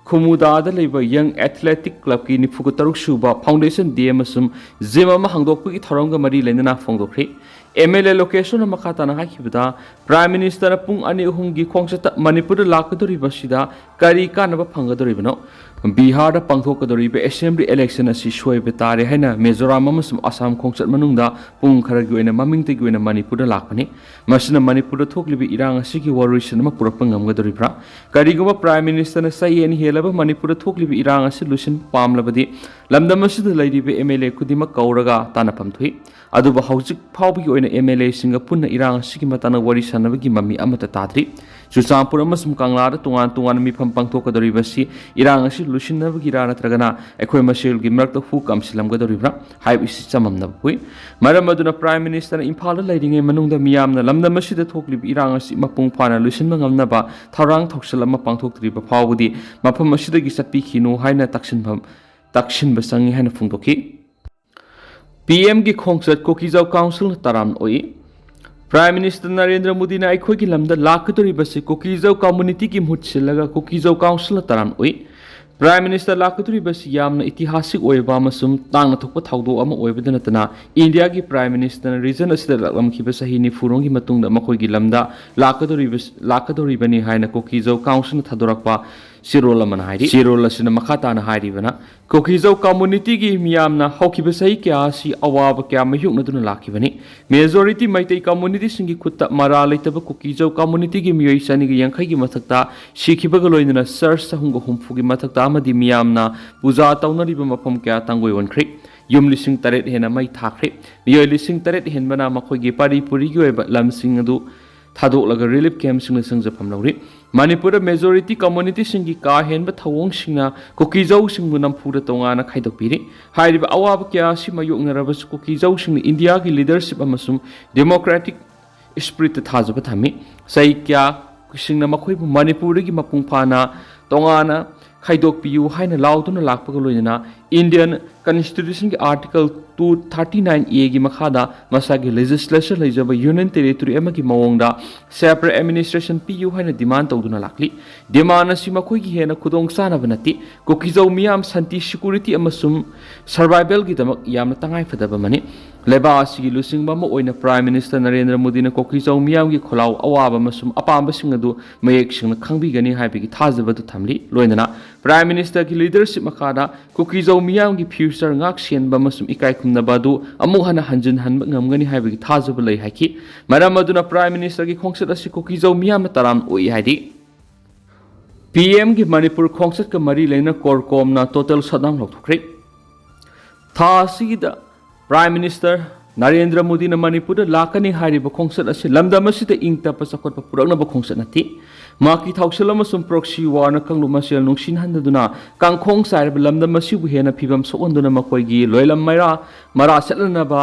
ꯈꯨꯃꯨꯗꯥꯗ ꯂꯩꯕ ꯌꯪ ꯑꯦꯊꯂꯦꯇꯤꯛ ꯀ꯭ꯂꯕꯀꯤ ꯅꯤꯐꯨꯒ ꯇꯔꯨꯛ ꯁꯨꯕ ꯐꯥꯎꯟꯗꯦꯁꯟ ꯗꯦ ꯑꯃꯁꯨꯡ ꯖꯤꯝ ꯑꯃ ꯍꯥꯡꯗꯣꯛꯄꯒꯤ ꯊꯧꯔꯝꯒ ꯃꯔꯤ ꯂꯩꯅꯅ ꯐꯣꯡꯗꯣꯛꯈ꯭ꯔꯤ꯫ ꯑꯦꯝ ꯑꯦꯜ ꯑꯦ ꯂꯣꯀꯦꯁꯣꯔꯅ ꯃꯈꯥ ꯇꯥꯅ ꯍꯥꯏꯈꯤꯕꯗ, ꯄ꯭ꯔꯥꯏꯝ ꯃꯤꯅꯤꯁꯇꯔꯅ ꯄꯨꯡ ꯑꯅꯤ ꯑꯍꯨꯝꯒꯤ ꯈꯣꯡꯆꯠꯇ ꯃꯅꯤꯄꯨꯔꯗ ꯂꯥꯛꯀꯗꯧꯔꯤꯕꯁꯤꯗ ꯀꯔꯤ ꯀꯥꯟꯅꯕ ꯐꯪꯒꯗꯧꯔꯤꯕꯅꯣ? ꯕꯤꯍꯥꯔꯗ ꯄꯥꯡꯊꯣꯛꯀꯗꯧꯔꯤꯕ ꯑꯦꯁꯦꯝꯕ꯭ꯂꯤ ꯏꯂꯦꯛꯁꯟ ꯑꯁꯤ ꯁꯣꯏꯕ ꯇꯥꯔꯦ ꯍꯥꯏꯅ ꯃꯤꯖꯣꯔꯥꯝ ꯑꯃꯁꯨꯡ ꯑꯁꯥꯝ ꯈꯣꯡꯆꯠ ꯃꯅꯨꯡꯗ ꯄꯨꯡ ꯈꯔꯒꯤ ꯑꯣꯏꯅ ꯃꯃꯤꯡꯇꯒꯤ ꯑꯣꯏꯅ ꯃꯅꯤꯄꯨꯔꯗ ꯂꯥꯛꯄꯅꯤ꯫ ꯃꯁꯤꯅ ꯃꯅꯤꯄꯨꯔꯗ ꯊꯣꯛꯂꯤꯕ ꯏꯔꯥꯡ ꯑꯁꯤꯒꯤ ꯋꯥꯔꯣꯏꯁꯤꯟ ꯑꯃ ꯄꯨꯔꯛꯄ ꯉꯝꯒꯗꯧꯔꯤꯕ꯭ꯔꯥ? ꯀꯔꯤꯒꯨꯝꯕ ꯄ꯭ꯔꯥꯏꯝ ꯃꯤꯅꯤꯁꯇꯔꯅ ꯆꯌꯦꯠꯅ ꯍꯦꯜꯂꯕ ꯃꯅꯤꯄꯨꯔꯗ ꯊꯣꯛꯂꯤꯕ ꯏꯔꯥꯡ ꯑꯁꯤ ꯂꯣꯏꯁꯤꯟꯕ ꯄꯥꯝꯂꯕꯗꯤ ꯂꯝꯗꯝ ꯑꯁꯤꯗ ꯂꯩꯔꯤꯕ ꯑꯦꯝ ꯑꯦꯜ ꯑꯦ ꯈꯨꯗꯤꯡꯃꯛ ꯀꯧꯔꯒ ꯇꯥꯟꯅꯐꯝ ꯊꯣꯛꯏ꯫ ꯑꯗꯨꯕꯨ ꯍꯧꯖꯤꯛ ꯐꯥꯎꯕꯒꯤ ꯑꯣꯏꯅ ꯑꯦꯝ ꯑꯦꯜ ꯑꯦꯁꯤꯡꯒ ꯄꯨꯟꯅ ꯏꯔꯥꯡ ꯑꯁꯤꯒꯤ ꯃꯇꯥꯡꯗ ꯋꯥꯔꯤ ꯁꯥꯟꯅꯕꯒꯤ ꯃꯃꯤ ꯑꯃꯠꯇ ꯇꯥꯗ꯭ꯔꯤ꯫ ꯆꯨꯔꯆꯥꯟꯄꯨꯔ ꯑꯃꯁꯨꯡ ꯀꯪꯂꯥꯗ ꯇꯣꯉꯥꯟ ꯇꯣꯉꯥꯟꯕ ꯃꯤꯐꯝ ꯄꯥꯡꯊꯣꯛꯀꯗꯧꯔꯤꯕꯁꯤ ꯏꯔꯥꯡ ꯑꯁꯤ ꯂꯣꯏꯁꯤꯟꯅꯕꯒꯤꯔꯥ ꯅꯠꯇ꯭ꯔꯒꯅ ꯑꯩꯈꯣꯏ ꯃꯁꯦꯜꯒꯤ ꯃꯔꯛꯇ ꯍꯨ ꯀꯥꯝꯁꯤꯜꯂꯝꯒꯗꯧꯔꯤꯕ꯭ꯔꯥ ꯍꯥꯏꯕꯁꯤ ꯆꯃꯝꯅꯕ ꯄꯣꯛꯏ꯫ ꯃꯔꯝ ꯑꯗꯨꯅ ꯄ꯭ꯔꯥꯏꯝ ꯃꯤꯅꯤꯁꯇꯔꯅ ꯏꯝꯐꯥꯜꯗ ꯂꯩꯔꯤꯉꯩ ꯃꯅꯨꯡꯗ ꯃꯤꯌꯥꯝꯅ ꯂꯝꯗꯝ ꯑꯁꯤꯗ ꯊꯣꯛꯂꯤꯕ ꯏꯔꯥꯡ ꯑꯁꯤ ꯃꯄꯨꯡ ꯐꯥꯅ ꯂꯣꯏꯁꯤꯟꯕ ꯉꯝꯅꯕ ꯊꯧꯔꯥꯡ ꯊꯧꯁꯤꯜ ꯑꯃ ꯄꯥꯡꯊꯣꯛꯇ꯭ꯔꯤꯕ ꯐꯥꯎꯕꯗꯤ ꯃꯐꯝ ꯑꯁꯤꯗꯒꯤ ꯆꯠꯄꯤꯈꯤꯅꯨ ꯍꯥꯏꯅ ꯇꯛꯁꯤꯟꯐꯝ, ꯇꯛꯁꯤꯟꯕ ꯆꯪꯏ ꯍꯥꯏꯅ ꯐꯣꯡꯗꯣꯛꯈꯤ꯫ ꯄꯤ ꯑꯦꯝꯒꯤ ꯈꯣꯡꯆꯠ ꯀꯨꯀꯤꯖꯥꯎ ꯀꯥꯎꯟꯁꯤꯜꯅ ꯇꯔꯥꯝꯅ ꯑꯣꯛꯏ꯫ ꯄ꯭ꯔꯥꯏꯝ ꯃꯤꯅꯤꯁꯇꯔ ꯅꯔꯦꯟꯗ꯭ꯔ ꯃꯣꯗꯤꯅ ꯑꯩꯈꯣꯏꯒꯤ ꯂꯝꯗ ꯂꯥꯛꯀꯗꯧꯔꯤꯕꯁꯤ ꯀꯨꯀꯤꯖꯥꯎ ꯀꯝꯃꯨꯅꯤꯇꯤꯒꯤ ꯃꯍꯨꯠ ꯁꯤꯜꯂꯒ ꯀꯨꯀꯤꯖꯥꯎ ꯀꯥꯎꯟꯁꯤꯜꯅ ꯇꯔꯥꯝꯅ ꯑꯣꯛꯏ꯫ ꯄ꯭ꯔꯥꯏꯝ ꯃꯤꯅꯤꯁꯇꯔ ꯂꯥꯛꯀꯗꯧꯔꯤꯕꯁꯤ ꯌꯥꯝꯅ ꯏꯇꯤꯍꯥꯁꯤꯛ ꯑꯣꯏꯕ ꯑꯃꯁꯨꯡ ꯇꯥꯡꯅ ꯊꯣꯛꯄ ꯊꯧꯗꯣꯛ ꯑꯃ ꯑꯣꯏꯕꯗ ꯅꯠꯇꯅ ꯏꯟꯗꯤꯌꯥꯒꯤ ꯄ꯭ꯔꯥꯏꯝ ꯃꯤꯅꯤꯁꯇꯔꯅ ꯔꯤꯖꯟ ꯑꯁꯤꯗ ꯂꯥꯛꯂꯝꯈꯤꯕ ꯆꯍꯤ ꯅꯤꯐꯨꯔꯣꯝꯒꯤ ꯃꯇꯨꯡꯗ ꯃꯈꯣꯏꯒꯤ ꯂꯝꯗ ꯂꯥꯛꯀꯗꯧꯔꯤꯕ, ꯂꯥꯛꯀꯗꯧꯔꯤꯕꯅꯤ ꯍꯥꯏꯅ ꯀꯨꯀꯤꯖꯥꯎ ꯀꯥꯎꯟꯁꯤꯜꯅ ꯊꯥꯗꯣꯔꯛꯄ ꯆꯦꯔꯣꯜ ꯑꯃꯅ ꯍꯥꯏꯔꯤ꯫ ꯆꯦꯔꯣꯜ ꯑꯁꯤꯅ ꯃꯈꯥ ꯇꯥꯅ ꯍꯥꯏꯔꯤꯕꯅ, ꯀꯨꯀꯤꯖꯥꯎ ꯀꯝꯃꯨꯅꯤꯇꯤꯒꯤ ꯃꯤꯌꯥꯝꯅ ꯍꯧꯈꯤꯕ ꯆꯍꯤ ꯀꯌꯥ ꯑꯁꯤ ꯑꯋꯥꯕ ꯀꯌꯥ ꯃꯥꯌꯣꯛꯅꯗꯨꯅ ꯂꯥꯛꯈꯤꯕꯅꯤ꯫ ꯃꯦꯖꯣꯔꯤꯇꯤ ꯃꯩꯇꯩ ꯀꯝꯃꯨꯅꯤꯇꯤꯁꯤꯡꯒꯤ ꯈꯨꯠꯇ ꯃꯔꯥꯜ ꯂꯩꯇꯕ ꯀꯨꯀꯤꯖꯥꯎ ꯀꯝꯃꯨꯅꯤꯇꯤꯒꯤ ꯃꯤꯑꯣꯏ ꯆꯅꯤꯒ ꯌꯥꯡꯈꯩꯒꯤ ꯃꯊꯛꯇ ꯁꯤꯈꯤꯕꯒ ꯂꯣꯏꯅꯅ ꯆꯔꯆ ꯆꯍꯨꯝꯒ ꯍꯨꯝꯐꯨꯒꯤ ꯃꯊꯛꯇ ꯑꯃꯗꯤ ꯃꯤꯌꯥꯝꯅ ꯄꯨꯖꯥ ꯇꯧꯅꯔꯤꯕ ꯃꯐꯝ ꯀꯌꯥ ꯇꯥꯡꯒꯣꯏ ꯑꯣꯟꯈ꯭ꯔꯦ꯫ ꯌꯨꯝ ꯂꯤꯁꯤꯡ ꯇꯔꯦꯠ ꯍꯦꯟꯅ ꯃꯩ ꯊꯥꯈ꯭ꯔꯦ꯫ ꯃꯤꯑꯣꯏ ꯂꯤꯁꯤꯡ ꯇꯔꯦꯠ ꯍꯦꯟꯕꯅ ꯃꯈꯣꯏꯒꯤ ꯄꯥꯔꯤ ꯄꯨꯔꯤꯒꯤ ꯑꯣꯏꯕ ꯂꯝꯁꯤꯡ ꯑꯗꯨ ꯊꯥꯗꯣꯛꯂꯒ ꯔꯤꯂꯤꯐ ꯀꯦꯝꯞꯁꯤꯡꯗ ꯆꯪꯖꯐꯝ ꯂꯧꯔꯤ꯫ ꯃꯅꯤꯄꯨꯔꯗ ꯃꯦꯖꯣꯔꯤꯇꯤ ꯀꯝꯃꯨꯅꯤꯇꯤꯁꯤꯡꯒꯤ ꯀꯥ ꯍꯦꯟꯕ ꯊꯧꯑꯣꯡꯁꯤꯡꯅ ꯀꯨꯀꯤꯖꯧꯁꯤꯡꯕꯨ ꯅꯝꯐꯨꯗ ꯇꯣꯉꯥꯟꯅ ꯈꯥꯏꯗꯣꯛꯄꯤꯔꯤ꯫ ꯍꯥꯏꯔꯤꯕ ꯑꯋꯥꯕ ꯀꯌꯥ ꯑꯁꯤ ꯃꯥꯌꯣꯛꯅꯔꯕꯁꯨ ꯀꯨꯀꯤꯖꯧꯁꯤꯡꯅ ꯏꯟꯗꯤꯌꯥꯒꯤ ꯂꯤꯗꯔꯁꯤꯞ ꯑꯃꯁꯨꯡ ꯗꯦꯃꯣꯀ꯭ꯔꯦꯇꯤꯛ ꯏꯁꯄꯤꯔꯤꯠꯇ ꯊꯥꯖꯕ ꯊꯝꯃꯤ꯫ ꯆꯍꯤ ꯀꯌꯥꯁꯤꯡꯅ ꯃꯈꯣꯏꯕꯨ ꯃꯅꯤꯄꯨꯔꯗꯒꯤ ꯃꯄꯨꯡ ꯐꯥꯅ ꯇꯣꯉꯥꯟꯅ ꯈꯥꯏꯗꯣꯛꯄꯤꯌꯨ ꯍꯥꯏꯅ ꯂꯥꯎꯗꯨꯅ ꯂꯥꯛꯄꯒ ꯂꯣꯏꯅꯅ ꯏꯟꯗꯤꯌꯟ ꯀꯟꯁꯇꯤꯇ꯭ꯌꯨꯁꯟꯒꯤ ꯑꯥꯔꯇꯤꯀꯜ ꯇꯨ ꯊꯥꯔꯇꯤ ꯅꯥꯏꯟ ꯑꯦꯒꯤ ꯃꯈꯥꯗ ꯃꯁꯥꯒꯤ ꯂꯦꯖꯤꯁꯂꯦꯆꯔ ꯂꯩꯖꯕ ꯌꯨꯅꯤꯌꯟ ꯇꯦꯔꯤꯇꯣꯔꯤ ꯑꯃꯒꯤ ꯃꯑꯣꯡꯗ ꯁꯦꯄꯔꯦꯠ ꯑꯦꯗꯃꯤꯅꯤꯁꯇ꯭ꯔꯦꯁꯟ ꯄꯤꯌꯨ ꯍꯥꯏꯅ ꯗꯤꯃꯥꯟ ꯇꯧꯗꯨꯅ ꯂꯥꯛꯂꯤ꯫ ꯗꯤꯃꯥꯟ ꯑꯁꯤ ꯃꯈꯣꯏꯒꯤ ꯍꯦꯟꯅ ꯈꯨꯗꯣꯡ ꯆꯥꯅꯕ ꯅꯠꯇꯦ꯫ ꯀꯨꯀꯤꯖꯧ ꯃꯤꯌꯥꯝ ꯁꯥꯟꯇꯤ, ꯁꯦꯀ꯭ꯌꯨꯔꯤꯇꯤ ꯑꯃꯁꯨꯡ ꯁꯔꯚꯥꯏꯚꯦꯜꯒꯤꯗꯃꯛ ꯌꯥꯝꯅ ꯇꯉꯥꯏꯐꯗꯕ ꯑꯃꯅꯤ꯫ ꯂꯩꯕꯥꯛ ꯑꯁꯤꯒꯤ ꯂꯨꯆꯤꯡꯕ ꯑꯃ ꯑꯣꯏꯅ ꯄ꯭ꯔꯥꯏꯝ ꯃꯤꯅꯤꯁꯇꯔ ꯅꯔꯦꯟꯗ꯭ꯔ ꯃꯣꯗꯤꯅ ꯀꯨꯀꯤꯖꯧ ꯃꯤꯌꯥꯝꯒꯤ ꯈꯣꯜꯂꯥꯎ, ꯑꯋꯥꯕ ꯑꯃꯁꯨꯡ ꯑꯄꯥꯝꯕꯁꯤꯡ ꯑꯗꯨ ꯃꯌꯦꯛ ꯁꯦꯡꯅ ꯈꯪꯕꯤꯒꯅꯤ ꯍꯥꯏꯕꯒꯤ ꯊꯥꯖꯕ ꯑꯗꯨ ꯊꯝꯂꯤ꯫ ꯂꯣꯏꯅꯅ ꯄ꯭ꯔꯥꯏꯝ ꯃꯤꯅꯤꯁꯇꯔꯒꯤ ꯂꯤꯗꯔꯁꯤꯞ ꯃꯈꯥꯗ ꯀꯨꯀꯤꯖꯧ ꯃꯤꯌꯥꯝꯒꯤ ꯐ꯭ꯌꯨꯆꯔ ꯉꯥꯛ ꯁꯦꯟꯕ ꯑꯃꯁꯨꯡ ꯏꯀꯥꯏ ꯈꯨꯝꯅꯕ ꯑꯗꯨ ꯑꯃꯨꯛ ꯍꯟꯅ ꯍꯟꯖꯤꯟꯍꯟꯕ ꯉꯝꯒꯅꯤ ꯍꯥꯏꯕꯒꯤ ꯊꯥꯖꯕ ꯂꯩ ꯍꯥꯏꯈꯤ꯫ ꯃꯔꯝ ꯑꯗꯨꯅ ꯄ꯭ꯔꯥꯏꯝ ꯃꯤꯅꯤꯁꯇꯔꯒꯤ ꯈꯣꯡꯆꯠ ꯑꯁꯤ ꯀꯨꯀꯤꯖꯧ ꯃꯤꯌꯥꯝꯅ ꯇꯔꯥꯝꯅ ꯑꯣꯛꯏ ꯍꯥꯏꯔꯤ꯫ ꯄꯤ ꯑꯦꯝꯒꯤ ꯃꯅꯤꯄꯨꯔ ꯈꯣꯡꯆꯠꯀ ꯃꯔꯤ ꯂꯩꯅ ꯀꯣꯔꯀꯣꯝꯅ ꯇꯣꯇꯦꯜ ꯁꯠꯗꯥꯎꯟ ꯂꯧꯊꯣꯛꯈ꯭ꯔꯦ꯫ ꯊꯥ ꯑꯁꯤꯒꯤꯗ ꯄ꯭ꯔꯥꯏꯝ ꯃꯤꯅꯤꯁꯇꯔ ꯅꯔꯦꯟꯗ꯭ꯔ ꯃꯣꯗꯤꯅ ꯃꯅꯤꯄꯨꯔꯗ ꯂꯥꯛꯀꯅꯤ ꯍꯥꯏꯔꯤꯕ ꯈꯣꯡꯆꯠ ꯑꯁꯤ ꯂꯝꯗꯝ ꯑꯁꯤꯗ ꯏꯪ ꯇꯞꯄ ꯆꯥꯎꯈꯠꯄ ꯄꯨꯔꯛꯅꯕ ꯈꯣꯡꯆꯠ ꯅꯠꯇꯦ꯫ ꯃꯍꯥꯛꯀꯤ ꯊꯧꯁꯤꯜ ꯑꯃꯁꯨꯡ ꯄ꯭ꯔꯣꯛꯁꯤ ꯋꯥꯔꯅ ꯀꯥꯡꯂꯨꯞ ꯃꯁꯦꯜ ꯅꯨꯡꯁꯤꯅꯍꯟꯗꯗꯨꯅ ꯀꯥꯡꯈꯣꯡ ꯆꯥꯏꯔꯕ ꯂꯝꯗꯝ ꯑꯁꯤꯕꯨ ꯍꯦꯟꯅ ꯐꯤꯕꯝ ꯁꯣꯛꯍꯟꯗꯨꯅ ꯃꯈꯣꯏꯒꯤ ꯂꯣꯏꯂꯝ ꯃꯩꯔꯥ ꯃꯔꯥ ꯆꯠꯍꯟꯅꯕ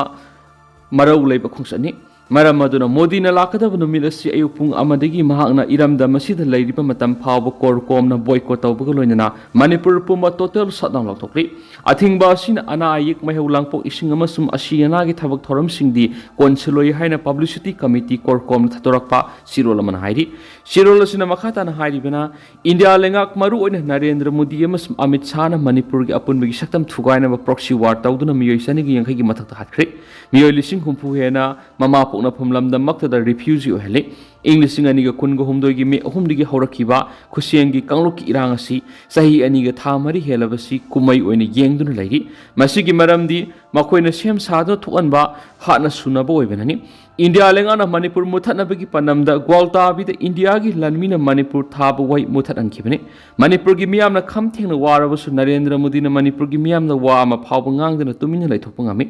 ꯃꯔꯧ ꯂꯩꯕ ꯈꯣꯡꯆꯠꯅꯤ꯫ ꯃꯔꯝ ꯑꯗꯨꯅ ꯃꯣꯗꯤꯅ ꯂꯥꯛꯀꯗꯕ ꯅꯨꯃꯤꯠ ꯑꯁꯤ ꯑꯌꯨꯛ ꯄꯨꯡ ꯑꯃꯗꯒꯤ ꯃꯍꯥꯛꯅ ꯏꯔꯝꯗꯝ ꯑꯁꯤꯗ ꯂꯩꯔꯤꯕ ꯃꯇꯝ ꯐꯥꯎꯕ ꯀꯣꯔꯀꯣꯝꯅ ꯕꯣꯏꯀꯣꯠ ꯇꯧꯕꯒ ꯂꯣꯏꯅꯅ ꯃꯅꯤꯄꯨꯔ ꯄꯨꯝꯕ ꯇꯣꯇꯦꯜ ꯁꯠꯗꯥꯎꯟ ꯂꯧꯊꯣꯛꯂꯤ꯫ ꯑꯊꯤꯡꯕ ꯑꯁꯤꯅ ꯑꯅꯥ ꯑꯌꯦꯛ, ꯃꯩꯍꯧ ꯂꯥꯡꯄꯣꯛ, ꯏꯁꯤꯡ ꯑꯃꯁꯨꯡ ꯑꯁꯤ ꯑꯅꯥꯒꯤ ꯊꯕꯛ ꯊꯧꯔꯝꯁꯤꯡꯗꯤ ꯀꯣꯟꯁꯤꯜꯂꯣꯏ ꯍꯥꯏꯅ ꯄꯕ꯭ꯂꯤꯁꯤꯇꯤ ꯀꯃꯤꯇꯤ ꯀꯣꯔꯀꯣꯝꯅ ꯊꯥꯗꯣꯔꯛꯄ ꯆꯦꯔꯣꯜ ꯑꯃꯅ ꯍꯥꯏꯔꯤ꯫ ꯆꯦꯔꯣꯜ ꯑꯁꯤꯅ ꯃꯈꯥ ꯇꯥꯅ ꯍꯥꯏꯔꯤꯕꯅ, ꯏꯟꯗꯤꯌꯥ ꯂꯩꯉꯥꯛ ꯃꯔꯨꯑꯣꯏꯅ ꯅꯔꯦꯟꯗ꯭ꯔ ꯃꯣꯗꯤ ꯑꯃꯁꯨꯡ ꯑꯃꯤꯠ ꯁꯥꯍꯅ ꯃꯅꯤꯄꯨꯔꯒꯤ ꯑꯄꯨꯟꯕꯒꯤ ꯁꯛꯇꯝ ꯊꯨꯒꯥꯏꯅꯕ ꯄ꯭ꯔꯣꯛꯁꯤ ꯋꯥꯔ ꯇꯧꯗꯨꯅ ꯃꯤꯑꯣꯏ ꯆꯅꯤꯒ ꯌꯥꯡꯈꯩꯒꯤ ꯃꯊꯛꯇ ꯍꯥꯠꯈ꯭ꯔꯦ꯫ ꯃꯤꯑꯣꯏ ꯂꯤꯁꯤꯡ ꯍꯨꯝꯐꯨ ꯍꯦꯟꯅ ꯃꯃꯥ ꯄꯣꯛꯅ ꯄꯣꯛꯅꯐꯝ ꯂꯝꯗꯝꯃꯛꯇꯗ ꯔꯤꯐ꯭ꯌꯨꯖꯤ ꯑꯣꯏꯍꯜꯂꯤ꯫ ꯏꯪ ꯂꯤꯁꯤꯡ ꯑꯅꯤꯒ ꯀꯨꯟꯒ ꯍꯨꯝꯗꯣꯏꯒꯤ ꯃꯦ ꯑꯍꯨꯝꯗꯒꯤ ꯍꯧꯔꯛꯈꯤꯕ ꯈꯨꯠꯁꯦꯝꯒꯤ ꯀꯥꯡꯂꯨꯞꯀꯤ ꯏꯔꯥꯡ ꯑꯁꯤ ꯆꯍꯤ ꯑꯅꯤꯒ ꯊꯥ ꯃꯔꯤ ꯍꯦꯜꯂꯕꯁꯤ ꯀꯨꯝꯍꯩ ꯑꯣꯏꯅ ꯌꯦꯡꯗꯨꯅ ꯂꯩꯔꯤ꯫ ꯃꯁꯤꯒꯤ ꯃꯔꯝꯗꯤ ꯃꯈꯣꯏꯅ ꯁꯦꯝ ꯁꯥꯗꯨꯅ ꯊꯣꯛꯍꯟꯕ ꯍꯥꯠꯅ ꯁꯨꯅꯕ ꯑꯣꯏꯕꯅꯅꯤ꯫ ꯏꯟꯗꯤꯌꯥ ꯂꯩꯉꯥꯛꯅ ꯃꯅꯤꯄꯨꯔ ꯃꯨꯊꯠꯅꯕꯒꯤ ꯄꯥꯟꯗꯝꯗ ꯒ꯭ꯋꯥꯜꯇꯥꯕꯤꯗ ꯏꯟꯗꯤꯌꯥꯒꯤ ꯂꯥꯟꯃꯤꯅ ꯃꯅꯤꯄꯨꯔ ꯊꯥꯕ ꯋꯥꯍꯩ ꯃꯨꯊꯠꯍꯟꯈꯤꯕꯅꯤ꯫ ꯃꯅꯤꯄꯨꯔꯒꯤ ꯃꯤꯌꯥꯝꯅ ꯈꯝ ꯊꯦꯡꯅ ꯋꯥꯔꯕꯁꯨ ꯅꯔꯦꯟꯗ꯭ꯔ ꯃꯣꯗꯤꯅ ꯃꯅꯤꯄꯨꯔꯒꯤ ꯃꯤꯌꯥꯝꯅ ꯋꯥ ꯑꯃ ꯐꯥꯎꯕ ꯉꯥꯡꯗꯅ ꯇꯨꯃꯤꯟꯅ ꯂꯩꯊꯣꯛꯄ ꯉꯝꯃꯤ꯫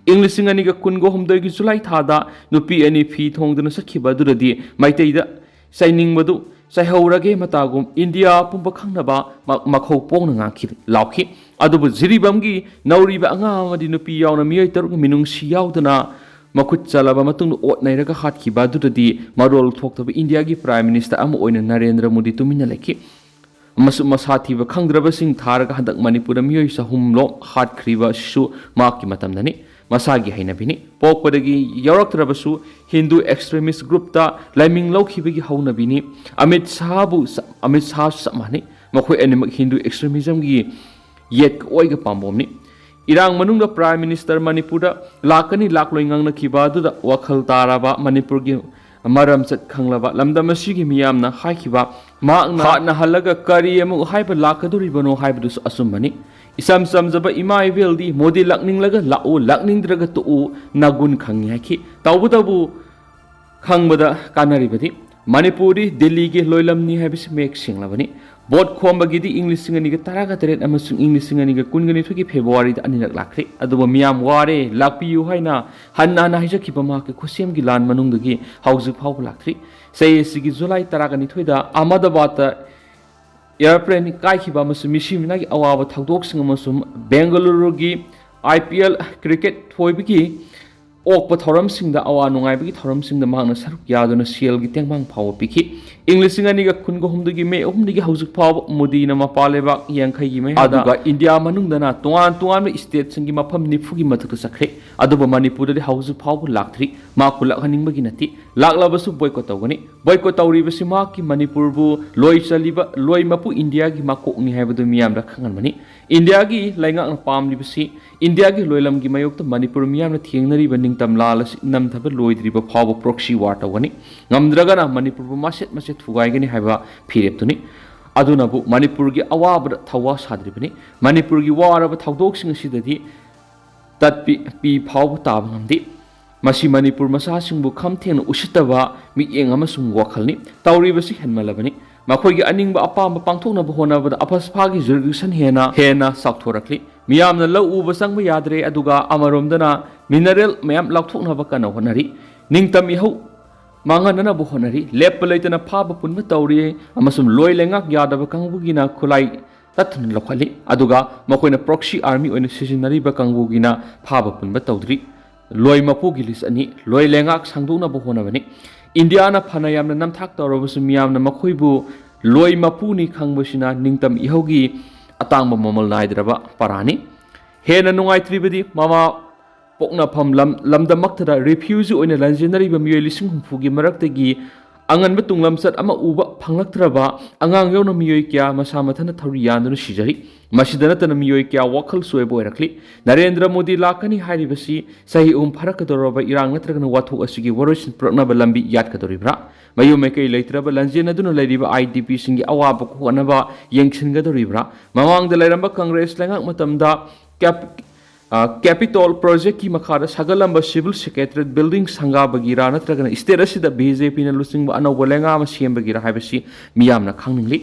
ꯏꯪ ꯂꯤꯁꯤꯡ ꯑꯅꯤꯒ ꯀꯨꯟꯒ ꯍꯨꯝꯗꯣꯏꯒꯤ ꯖꯨꯂꯥꯏ ꯊꯥꯗ ꯅꯨꯄꯤ ꯑꯅꯤ ꯐꯤ ꯊꯣꯡꯗꯨꯅ ꯆꯠꯈꯤꯕ ꯑꯗꯨꯗꯗꯤ ꯃꯩꯇꯩꯗ ꯆꯩꯅꯤꯡꯕꯗꯨ ꯆꯩꯍꯧꯔꯒꯦ ꯃꯇꯥꯒꯨꯝ ꯏꯟꯗꯤꯌꯥ ꯄꯨꯝꯕ ꯈꯪꯅꯕ ꯃ-, ꯃꯈꯧ ꯄꯣꯡꯅ ꯉꯥꯡꯈꯤ, ꯂꯥꯎꯈꯤ꯫ ꯑꯗꯨꯕꯨ ꯖꯤꯔꯤꯕꯥꯝꯒꯤ ꯅꯧꯔꯤꯕ ꯑꯉꯥꯡ ꯑꯃꯗꯤ ꯅꯨꯄꯤ ꯌꯥꯎꯅ ꯃꯤꯑꯣꯏ ꯇꯔꯨꯛꯅ ꯃꯤꯅꯨꯡꯁꯤ ꯌꯥꯎꯗꯅ ꯃꯈꯨꯠ ꯆꯜꯂꯕ ꯃꯇꯨꯡꯗ ꯑꯣꯠ ꯅꯩꯔꯒ ꯍꯥꯠꯈꯤꯕ ꯑꯗꯨꯗꯗꯤ ꯃꯔꯣꯜ ꯊꯣꯛꯇꯕ ꯏꯟꯗꯤꯌꯥꯒꯤ Prime Minister ꯑꯃ ꯑꯣꯏꯅ ꯅꯔꯦꯟꯗ꯭ꯔ ꯃꯣꯗꯤ ꯇꯨꯃꯤꯟꯅ ꯂꯩꯈꯤ꯫ ꯑꯃꯁꯨꯡ ꯃꯁꯥ ꯊꯤꯕ ꯈꯪꯗ꯭ꯔꯕꯁꯤꯡ ꯊꯥꯔꯒ ꯍꯟꯗꯛ ꯃꯅꯤꯄꯨꯔꯗ ꯃꯤꯑꯣꯏ ꯆꯍꯨꯝ ꯂꯣꯝ ꯍꯥꯠꯈ꯭ꯔꯤꯕ ꯑꯁꯤꯁꯨ ꯃꯍꯥꯛꯀꯤ ꯃꯇꯝꯗꯅꯤ꯫ ꯃꯁꯥꯒꯤ ꯍꯩꯅꯕꯤꯅꯤ꯫ ꯄꯣꯛꯄꯗꯒꯤ ꯌꯥꯎꯔꯛꯇ꯭ꯔꯕꯁꯨ ꯍꯤꯟꯗꯨ extremist groupꯇ ꯂꯥꯏꯃꯤꯡ ꯂꯧꯈꯤꯕꯒꯤ ꯍꯧꯅꯕꯤꯅꯤ꯫ ꯑꯃꯤꯠ ꯁꯥꯍꯕꯨ ꯆ-, ꯑꯃꯤꯠ ꯁꯥꯍꯁꯨ ꯆꯞ ꯃꯥꯟꯅꯩ꯫ ꯃꯈꯣꯏ ꯑꯅꯤꯃꯛ ꯍꯤꯟꯗꯨ extremismꯒꯤ ꯌꯦꯠꯀ ꯑꯣꯏꯒ ꯄꯥꯝꯕꯣꯝꯅꯤ꯫ ꯏꯔꯥꯡ ꯃꯅꯨꯡꯗ Prime Minister ꯃꯅꯤꯄꯨꯔꯗ ꯂꯥꯛꯀꯅꯤ ꯂꯥꯛꯂꯣꯏ ꯉꯥꯡꯅꯈꯤꯕ ꯑꯗꯨꯗ ꯋꯥꯈꯜ ꯇꯥꯔꯕ ꯃꯅꯤꯄꯨꯔꯒꯤ ꯃꯔꯝꯆꯠ ꯈꯪꯂꯕ ꯂꯝꯗꯝ ꯑꯁꯤꯒꯤ ꯃꯤꯌꯥꯝꯅ ꯍꯥꯏꯈꯤꯕ, ꯃꯍꯥꯛꯅ ꯍꯥꯠꯅ ꯍꯜꯂꯒ ꯀꯔꯤ ꯑꯃꯨꯛ ꯍꯥꯏꯕ ꯂꯥꯛꯀꯗꯧꯔꯤꯕꯅꯣ ꯍꯥꯏꯕꯗꯨꯁꯨ ꯑꯆꯨꯝꯕꯅꯤ꯫ ꯏꯆꯝ ꯆꯝꯖꯕ ꯏꯃꯥ ꯏꯕꯦꯜꯗꯤ ꯃꯣꯗꯤ ꯂꯥꯛꯅꯤꯡꯂꯒ ꯂꯥꯛꯎ, ꯂꯥꯛꯅꯤꯡꯗ꯭ꯔꯒ ꯇꯣꯛꯎ, ꯅꯒꯨꯟ ꯈꯪꯉꯤ ꯍꯥꯏꯈꯤ꯫ ꯇꯧꯕꯇꯕꯨ ꯈꯪꯕꯗ ꯀꯥꯟꯅꯔꯤꯕꯗꯤ ꯃꯅꯤꯄꯨꯔꯗꯤ ꯗꯤꯜꯂꯤꯒꯤ ꯂꯣꯏꯂꯝꯅꯤ ꯍꯥꯏꯕꯁꯤ ꯃꯌꯦꯛ ꯁꯦꯡꯂꯕꯅꯤ꯫ ꯚꯣꯠ ꯈꯣꯝꯕꯒꯤꯗꯤ ꯏꯪ ꯂꯤꯁꯤꯡ ꯑꯅꯤꯒ ꯇꯔꯥꯒ ꯇꯔꯦꯠ ꯑꯃꯁꯨꯡ ꯏꯪ ꯂꯤꯁꯤꯡ ꯑꯅꯤꯒ ꯀꯨꯟꯒ ꯅꯤꯊꯣꯏꯒꯤ ꯐꯦꯕ꯭ꯔꯨꯋꯥꯔꯤꯗ ꯑꯅꯤꯔꯛ ꯂꯥꯛꯈ꯭ꯔꯦ꯫ ꯑꯗꯨꯕꯨ ꯃꯤꯌꯥꯝ ꯋꯥꯔꯦ, ꯂꯥꯛꯄꯤꯌꯨ ꯍꯥꯏꯅ ꯍꯟꯅ ꯍꯟꯅ ꯍꯥꯏꯖꯈꯤꯕ ꯃꯍꯥꯛꯀꯤ ꯈꯨꯠꯁꯦꯝꯒꯤ ꯂꯥꯟ ꯃꯅꯨꯡꯗꯒꯤ ꯍꯧꯖꯤꯛ ꯐꯥꯎꯕ ꯂꯥꯛꯇ꯭ꯔꯤ꯫ ꯆꯍꯤ ꯑꯁꯤꯒꯤ ꯖꯨꯂꯥꯏ ꯇꯔꯥꯒ ꯅꯤꯊꯣꯏꯗ ꯑꯍꯃꯗꯥꯕꯥꯗꯇ airplane ꯀꯥꯏꯈꯤꯕ ꯑꯃꯁꯨꯡ ꯃꯤꯁꯤ ꯃꯤꯅꯥꯒꯤ ꯑꯋꯥꯕ ꯊꯧꯗꯣꯛꯁꯤꯡ ꯑꯃꯁꯨꯡ ꯕꯦꯡꯒꯂꯨꯔꯨꯒꯤ IPL cricket ꯊꯣꯏꯕꯒꯤ ꯑꯣꯛꯄ ꯊꯧꯔꯝꯁꯤꯡꯗ ꯑꯋꯥ ꯅꯨꯡꯉꯥꯏꯕꯒꯤ ꯊꯧꯔꯝꯁꯤꯡꯗ ꯃꯍꯥꯛꯅ ꯁꯔꯨꯛ ꯌꯥꯗꯨꯅ ꯁꯦꯜꯒꯤ ꯇꯦꯡꯕꯥꯡ ꯐꯥꯎꯕ ꯄꯤꯈꯤ꯫ ꯏꯪ ꯂꯤꯁꯤꯡ ꯑꯅꯤꯒ ꯀꯨꯟꯒ ꯍꯨꯝꯗꯣꯏꯒꯤ ꯃꯦ ꯑꯍꯨꯝꯗꯒꯤ ꯍꯧꯖꯤꯛ ꯐꯥꯎꯕ ꯃꯣꯗꯤꯅ ꯃꯄꯥꯟ ꯂꯩꯕꯥꯛ ꯌꯥꯡꯈꯩꯒꯤ ꯃꯌꯥꯗ, ꯑꯗꯨꯒ ꯏꯟꯗꯤꯌꯥ ꯃꯅꯨꯡꯗꯅ ꯇꯣꯉꯥꯟ ꯇꯣꯉꯥꯟꯕ ꯁ꯭ꯇꯦꯠꯁꯤꯡꯒꯤ ꯃꯐꯝ ꯅꯤꯐꯨꯒꯤ ꯃꯊꯛꯇ ꯆꯠꯈ꯭ꯔꯦ꯫ ꯑꯗꯨꯕꯨ ꯃꯅꯤꯄꯨꯔꯗꯗꯤ ꯍꯧꯖꯤꯛ ꯐꯥꯎꯕ ꯂꯥꯛꯇ꯭ꯔꯤ꯫ ꯃꯥ ꯈꯨꯜꯂꯛꯍꯟꯅꯤꯡꯕꯒꯤ ꯅꯠꯇꯦ, ꯂꯥꯛꯂꯕꯁꯨ ꯕꯣꯏꯀꯣꯠ ꯇꯧꯒꯅꯤ꯫ ꯕꯣꯏꯀꯣꯠ ꯇꯧꯔꯤꯕꯁꯤ ꯃꯍꯥꯛꯀꯤ ꯃꯅꯤꯄꯨꯔꯕꯨ ꯂꯣꯏ ꯆꯜꯂꯤꯕ, ꯂꯣꯏ ꯃꯄꯨ ꯏꯟꯗꯤꯌꯥꯒꯤ ꯃꯀꯣꯛꯅꯤ ꯍꯥꯏꯕꯗꯨ ꯃꯤꯌꯥꯝꯗ ꯈꯪꯍꯟꯕꯅꯤ꯫ ꯏꯟꯗꯤꯌꯥꯒꯤ ꯂꯩꯉꯥꯛꯅ ꯄꯥꯝꯂꯤꯕꯁꯤ ꯏꯟꯗꯤꯌꯥꯒꯤ ꯂꯣꯏꯂꯝꯒꯤ ꯃꯥꯌꯣꯛꯇ ꯃꯅꯤꯄꯨꯔ ꯃꯤꯌꯥꯝꯅ ꯊꯦꯡꯅꯔꯤꯕ ꯅꯤꯡꯇꯝ ꯂꯥꯜ ꯑꯁꯤ ꯅꯝꯊꯕ ꯂꯣꯏꯗ꯭ꯔꯤꯕ ꯐꯥꯎꯕ proxy war ꯇꯧꯒꯅꯤ꯫ ꯉꯝꯗ꯭ꯔꯒꯅ ꯃꯅꯤꯄꯨꯔꯕꯨ ꯃꯆꯦꯠ ꯃꯆꯦꯠ ꯊꯨꯒꯥꯏꯒꯅꯤ ꯍꯥꯏꯕ ꯐꯤꯔꯦꯞꯇꯨꯅꯤ꯫ ꯑꯗꯨꯅꯕꯨ ꯃꯅꯤꯄꯨꯔꯒꯤ ꯑꯋꯥꯕꯗ ꯊꯋꯥ ꯁꯥꯗ꯭ꯔꯤꯕꯅꯤ꯫ ꯃꯅꯤꯄꯨꯔꯒꯤ ꯋꯥꯔꯕ ꯊꯧꯗꯣꯛꯁꯤꯡ ꯑꯁꯤꯗꯗꯤ ꯇꯠꯄꯤ ꯄꯤ ꯐꯥꯎꯕ ꯇꯥꯕ ꯉꯝꯗꯦ꯫ ꯃꯁꯤ ꯃꯅꯤꯄꯨꯔ ꯃꯆꯥꯁꯤꯡꯕꯨ ꯈꯝ ꯊꯦꯡꯅ ꯎꯁꯤꯠꯇꯕ ꯃꯤꯠꯌꯦꯡ ꯑꯃꯁꯨꯡ ꯋꯥꯈꯜꯅꯤ꯫ ꯇꯧꯔꯤꯕꯁꯤ ꯍꯦꯟꯃꯜꯂꯕꯅꯤ꯫ ꯃꯈꯣꯏꯒꯤ ꯑꯅꯤꯡꯕ ꯑꯄꯥꯝꯕ ꯄꯥꯡꯊꯣꯛꯅꯕ ꯍꯣꯠꯅꯕꯗ ꯑꯐꯁꯐꯥꯒꯤ jurisdiction ꯍꯦꯟꯅ ꯍꯦꯟꯅ ꯆꯥꯎꯊꯣꯔꯛꯂꯤ꯫ ꯃꯤꯌꯥꯝꯅ ꯂꯧ ꯎꯕ ꯆꯪꯕ ꯌꯥꯗ꯭ꯔꯦ, ꯑꯗꯨꯒ ꯑꯃꯔꯣꯝꯗꯅ mineral ꯃꯌꯥꯝ ꯂꯧꯊꯣꯛꯅꯕ ꯀꯟꯅ ꯍꯣꯠꯅꯔꯤ꯫ ꯅꯤꯡꯇꯝ ꯏꯍꯧ ꯃꯥꯡꯍꯟꯅꯅꯕ ꯍꯣꯠꯅꯔꯤ꯫ ꯂꯦꯞꯄ ꯂꯩꯇꯅ ꯐꯥꯕ ꯄꯨꯟꯕ ꯇꯧꯔꯤ ꯑꯃꯁꯨꯡ ꯂꯣꯏ ꯂꯩꯉꯥꯛ ꯌꯥꯗꯕ ꯀꯥꯡꯕꯨꯒꯤꯅ ꯈꯨꯠꯂꯥꯏ ꯇꯠꯇꯅ ꯂꯧꯈꯠꯂꯤ, ꯑꯗꯨꯒ ꯃꯈꯣꯏꯅ proxy army ꯑꯣꯏꯅ ꯁꯤꯖꯤꯟꯅꯔꯤꯕ ꯀꯥꯡꯕꯨꯒꯤꯅ ꯐꯥꯕ ꯄꯨꯟꯕ ꯇꯧꯗ꯭ꯔꯤ꯫ ꯂꯣꯏ ꯃꯄꯨꯒꯤ list ꯑꯅꯤ ꯂꯣꯏ ꯂꯩꯉꯥꯛ ꯁꯥꯡꯗꯣꯛꯅꯕ ꯍꯣꯠꯅꯕꯅꯤ꯫ ꯏꯟꯗꯤꯌꯥꯅ ꯐꯅ ꯌꯥꯝꯅ ꯅꯝꯊꯥꯛ ꯇꯧꯔꯕꯁꯨ ꯃꯤꯌꯥꯝꯅ ꯃꯈꯣꯏꯕꯨ ꯂꯣꯏ ꯃꯄꯨꯅꯤ ꯈꯪꯕꯁꯤꯅ ꯅꯤꯡꯇꯝ ꯏꯍꯧꯒꯤ ꯑꯇꯥꯡꯕ ꯃꯃꯜ ꯅꯥꯏꯗ꯭ꯔꯕ ꯄꯔꯥꯅꯤ꯫ ꯍꯦꯟꯅ ꯅꯨꯡꯉꯥꯏꯇ꯭ꯔꯤꯕꯗꯤ ꯃꯃꯥ ꯄꯣꯛꯅꯐꯝ ꯂꯝ, ꯂꯝꯗꯝꯃꯛꯇꯗ refugee ꯑꯣꯏꯅ ꯂꯥꯟꯖꯦꯟꯅꯔꯤꯕ ꯃꯤꯑꯣꯏ ꯂꯤꯁꯤꯡ ꯍꯨꯝꯐꯨꯒꯤ ꯃꯔꯛꯇꯒꯤ ꯑꯉꯟꯕ ꯇꯨꯡꯂꯝꯆꯠ ꯑꯃ ꯎꯕ ꯐꯪꯂꯛꯇ꯭ꯔꯕ ꯑꯉꯥꯡ ꯌꯥꯎꯅ ꯃꯤꯑꯣꯏ ꯀꯌꯥ ꯃꯁꯥ ꯃꯊꯟꯇ ꯊꯧꯔꯤ ꯌꯥꯟꯗꯨꯅ ꯁꯤꯖꯔꯤ꯫ ꯃꯁꯤꯗ ꯅꯠꯇꯅ ꯃꯤꯑꯣꯏ ꯀꯌꯥ ꯋꯥꯈꯜ ꯆꯣꯏꯕ ꯑꯣꯏꯔꯛꯂꯤ꯫ ꯅꯔꯦꯟꯗ꯭ꯔ ꯃꯣꯗꯤ ꯂꯥꯛꯀꯅꯤ ꯍꯥꯏꯔꯤꯕꯁꯤ ꯆꯍꯤ ꯑꯍꯨꯝ ꯐꯥꯔꯛꯀꯗꯧꯔꯕ ꯏꯔꯥꯡ ꯅꯠꯇ꯭ꯔꯒꯅ ꯋꯥꯊꯣꯛ ꯑꯁꯤꯒꯤ ꯋꯥꯔꯣꯏꯁꯤꯟ ꯄꯨꯔꯛꯅꯕ ꯂꯝꯕꯤ ꯌꯥꯠꯀꯗꯧꯔꯤꯕ꯭ꯔꯥ? ꯃꯌꯨꯝ ꯃꯀꯩ ꯂꯩꯇ꯭ꯔꯕ ꯂꯥꯟꯖꯦꯟꯅꯗꯨꯅ ꯂꯩꯔꯤꯕ IDPꯁꯤꯡꯒꯤ ꯑꯋꯥꯕ ꯀꯣꯛꯍꯟꯅꯕ ꯌꯦꯡꯁꯤꯟꯒꯗꯧꯔꯤꯕ꯭ꯔꯥ? ꯃꯃꯥꯡꯗ ꯂꯩꯔꯝꯕ ꯀꯪꯒ꯭ꯔꯦꯁ ꯂꯩꯉꯥꯛ ꯃꯇꯝꯗ ꯀꯦꯞ-, ꯑ, Capitol projectꯀꯤ ꯃꯈꯥꯗ ꯁꯥꯒꯠꯂꯝꯕ civil secretariat building ꯁꯪꯒꯥꯕꯒꯤꯔꯥ ꯅꯠꯇ꯭ꯔꯒꯅ state ꯑꯁꯤꯗ BJPꯅ ꯂꯨꯆꯤꯡꯕ ꯑꯅꯧꯕ ꯂꯩꯉꯥꯛ ꯑꯃ ꯁꯦꯝꯕꯒꯤꯔꯥ ꯍꯥꯏꯕꯁꯤ ꯃꯤꯌꯥꯝꯅ ꯈꯪꯅꯤꯡꯂꯤ꯫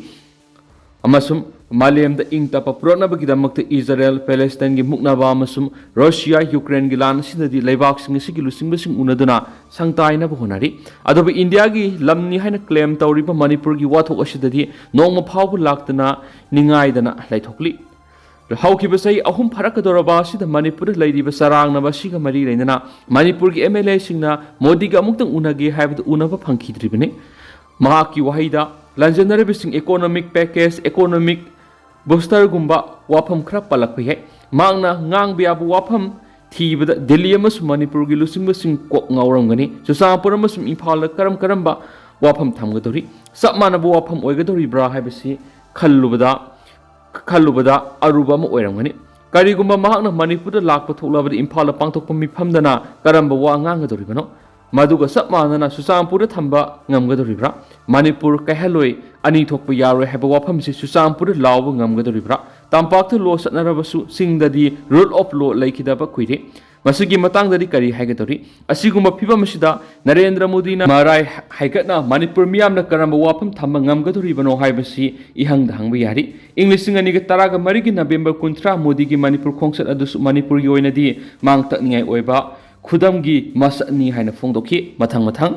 ꯑꯃꯁꯨꯡ ꯃꯥꯂꯦꯝꯗ ꯏꯪ ꯇꯞꯄ ꯄꯨꯔꯛꯅꯕꯒꯤꯗꯃꯛꯇ ꯏꯖꯔꯦꯜ, ꯄꯦꯂꯦꯁꯇꯥꯏꯟꯒꯤ ꯃꯨꯛꯅꯕ ꯑꯃꯁꯨꯡ ꯔꯁꯤꯌꯥ, ꯌꯨꯀ꯭ꯔꯦꯟꯒꯤ ꯂꯥꯟ ꯑꯁꯤꯅꯗꯤ ꯂꯩꯕꯥꯛꯁꯤꯡ ꯑꯁꯤꯒꯤ ꯂꯨꯆꯤꯡꯕꯁꯤꯡ ꯎꯅꯗꯨꯅ ꯁꯪꯇꯥꯏꯅꯕ ꯍꯣꯠꯅꯔꯤ꯫ ꯑꯗꯨꯕꯨ ꯏꯟꯗꯤꯌꯥꯒꯤ ꯂꯝꯅꯤ ꯍꯥꯏꯅ claim ꯇꯧꯔꯤꯕ ꯃꯅꯤꯄꯨꯔꯒꯤ ꯋꯥꯊꯣꯛ ꯑꯁꯤꯗꯗꯤ ꯅꯣꯡꯃ ꯐꯥꯎꯕ ꯂꯥꯛꯇꯅ ꯅꯤꯡꯉꯥꯏꯗꯅ ꯂꯩꯊꯣꯛꯂꯤ꯫ ꯍꯧꯈꯤꯕ ꯆꯍꯤ ꯑꯍꯨꯝ ꯐꯥꯔꯛꯀꯗꯧꯔꯕ ꯑꯁꯤꯗ ꯃꯅꯤꯄꯨꯔꯗ ꯂꯩꯔꯤꯕ ꯆꯔꯥꯡꯅꯕ ꯑꯁꯤꯒ ꯃꯔꯤ ꯂꯩꯅꯅ ꯃꯅꯤꯄꯨꯔꯒꯤ MLAꯁꯤꯡꯅ ꯃꯣꯗꯤꯒ ꯑꯃꯨꯛꯇꯪ ꯎꯅꯒꯦ ꯍꯥꯏꯕꯗꯨ ꯎꯅꯕ ꯐꯪꯈꯤꯗ꯭ꯔꯤꯕꯅꯤ꯫ ꯃꯍꯥꯛꯀꯤ ꯋꯥꯍꯩꯗ ꯂꯥꯟꯖꯦꯟꯅꯔꯤꯕꯁꯤꯡ economic package, economic boosterꯒꯨꯝꯕ ꯋꯥꯐꯝ ꯈꯔ ꯄꯜꯂꯛꯄ ꯌꯥꯏ꯫ ꯃꯍꯥꯛꯅ ꯉꯥꯡꯕ ꯌꯥꯕ ꯋꯥꯐꯝ ꯊꯤꯕꯗ ꯗꯤꯜꯂꯤ ꯑꯃꯁꯨꯡ ꯃꯅꯤꯄꯨꯔꯒꯤ ꯂꯨꯆꯤꯡꯕꯁꯤꯡ ꯀꯣꯛ ꯉꯥꯎꯔꯝꯒꯅꯤ꯫ ꯆꯨꯔꯆꯥꯟꯄꯨꯔ ꯑꯃꯁꯨꯡ ꯏꯝꯐꯥꯜꯗ ꯀꯔꯝ ꯀꯔꯝꯕ ꯋꯥꯐꯝ ꯊꯝꯒꯗꯧꯔꯤ? ꯆꯞ ꯃꯥꯟꯅꯕ ꯋꯥꯐꯝ ꯑꯣꯏꯒꯗꯧꯔꯤꯕ꯭ꯔꯥ ꯍꯥꯏꯕꯁꯤ ꯈꯜꯂꯨꯕꯗ, ꯈꯜꯂꯨꯕꯗ ꯑꯔꯨꯕ ꯑꯃ ꯑꯣꯏꯔꯝꯒꯅꯤ꯫ ꯀꯔꯤꯒꯨꯝꯕ ꯃꯍꯥꯛꯅ ꯃꯅꯤꯄꯨꯔꯗ ꯂꯥꯛꯄ ꯊꯣꯛꯂꯕꯗꯤ ꯏꯝꯐꯥꯜꯗ ꯄꯥꯡꯊꯣꯛꯄ ꯃꯤꯐꯝꯗꯅ ꯀꯔꯝꯕ ꯋꯥ ꯉꯥꯡꯒꯗꯧꯔꯤꯕꯅꯣ? ꯃꯗꯨꯒ ꯆꯞ ꯃꯥꯟꯅꯅ ꯆꯨꯔꯆꯥꯟꯄꯨꯔꯗ ꯊꯝꯕ ꯉꯝꯒꯗꯧꯔꯤꯕ꯭ꯔꯥ? ꯃꯅꯤꯄꯨꯔ ꯀꯥꯏꯍꯜꯂꯣꯏ, ꯑꯅꯤ ꯊꯣꯛꯄ ꯌꯥꯔꯣꯏ ꯍꯥꯏꯕ ꯋꯥꯐꯝꯁꯤ ꯆꯨꯔꯆꯥꯟꯄꯨꯔꯗ ꯂꯥꯎꯕ ꯉꯝꯒꯗꯧꯔꯤꯕ꯭ꯔꯥ? ꯇꯝꯄꯥꯛꯇ ꯂꯣ ꯆꯠꯅꯔꯕꯁꯨ ꯆꯤꯡꯗꯗꯤ rule of law ꯂꯩꯈꯤꯗꯕ ꯀꯨꯏꯔꯦ꯫ ꯃꯁꯤꯒꯤ ꯃꯇꯥꯡꯗꯗꯤ ꯀꯔꯤ ꯍꯥꯏꯒꯗꯧꯔꯤ? ꯑꯁꯤꯒꯨꯝꯕ ꯐꯤꯕꯝ ꯑꯁꯤꯗ ꯅꯔꯦꯟꯗ꯭ꯔ ꯃꯣꯗꯤꯅ ꯃꯔꯥꯏ ꯍꯥꯏꯒꯠꯅ ꯃꯅꯤꯄꯨꯔ ꯃꯤꯌꯥꯝꯅ ꯀꯔꯝꯕ ꯋꯥꯐꯝ ꯊꯝꯕ ꯉꯝꯒꯗꯧꯔꯤꯕꯅꯣ ꯍꯥꯏꯕꯁꯤ ꯏꯍꯪꯗ ꯍꯪꯕ ꯌꯥꯔꯤ꯫ ꯏꯪ ꯂꯤꯁꯤꯡ ꯑꯅꯤꯒ ꯇꯔꯥꯒ ꯃꯔꯤꯒꯤ ꯅꯕꯦꯝꯕꯔ ꯀꯨꯟꯊ꯭ꯔꯥ ꯃꯣꯗꯤꯒꯤ ꯃꯅꯤꯄꯨꯔ ꯈꯣꯡꯆꯠ ꯑꯗꯨꯁꯨ ꯃꯅꯤꯄꯨꯔꯒꯤ ꯑꯣꯏꯅꯗꯤ ꯃꯥꯡ ꯇꯛꯅꯤꯡꯉꯥꯏ ꯑꯣꯏꯕ ꯈꯨꯗꯝꯒꯤ ꯃꯁꯛꯅꯤ ꯍꯥꯏꯅ ꯐꯣꯡꯗꯣꯛꯈꯤ꯫ ꯃꯊꯪ ꯃꯊꯪ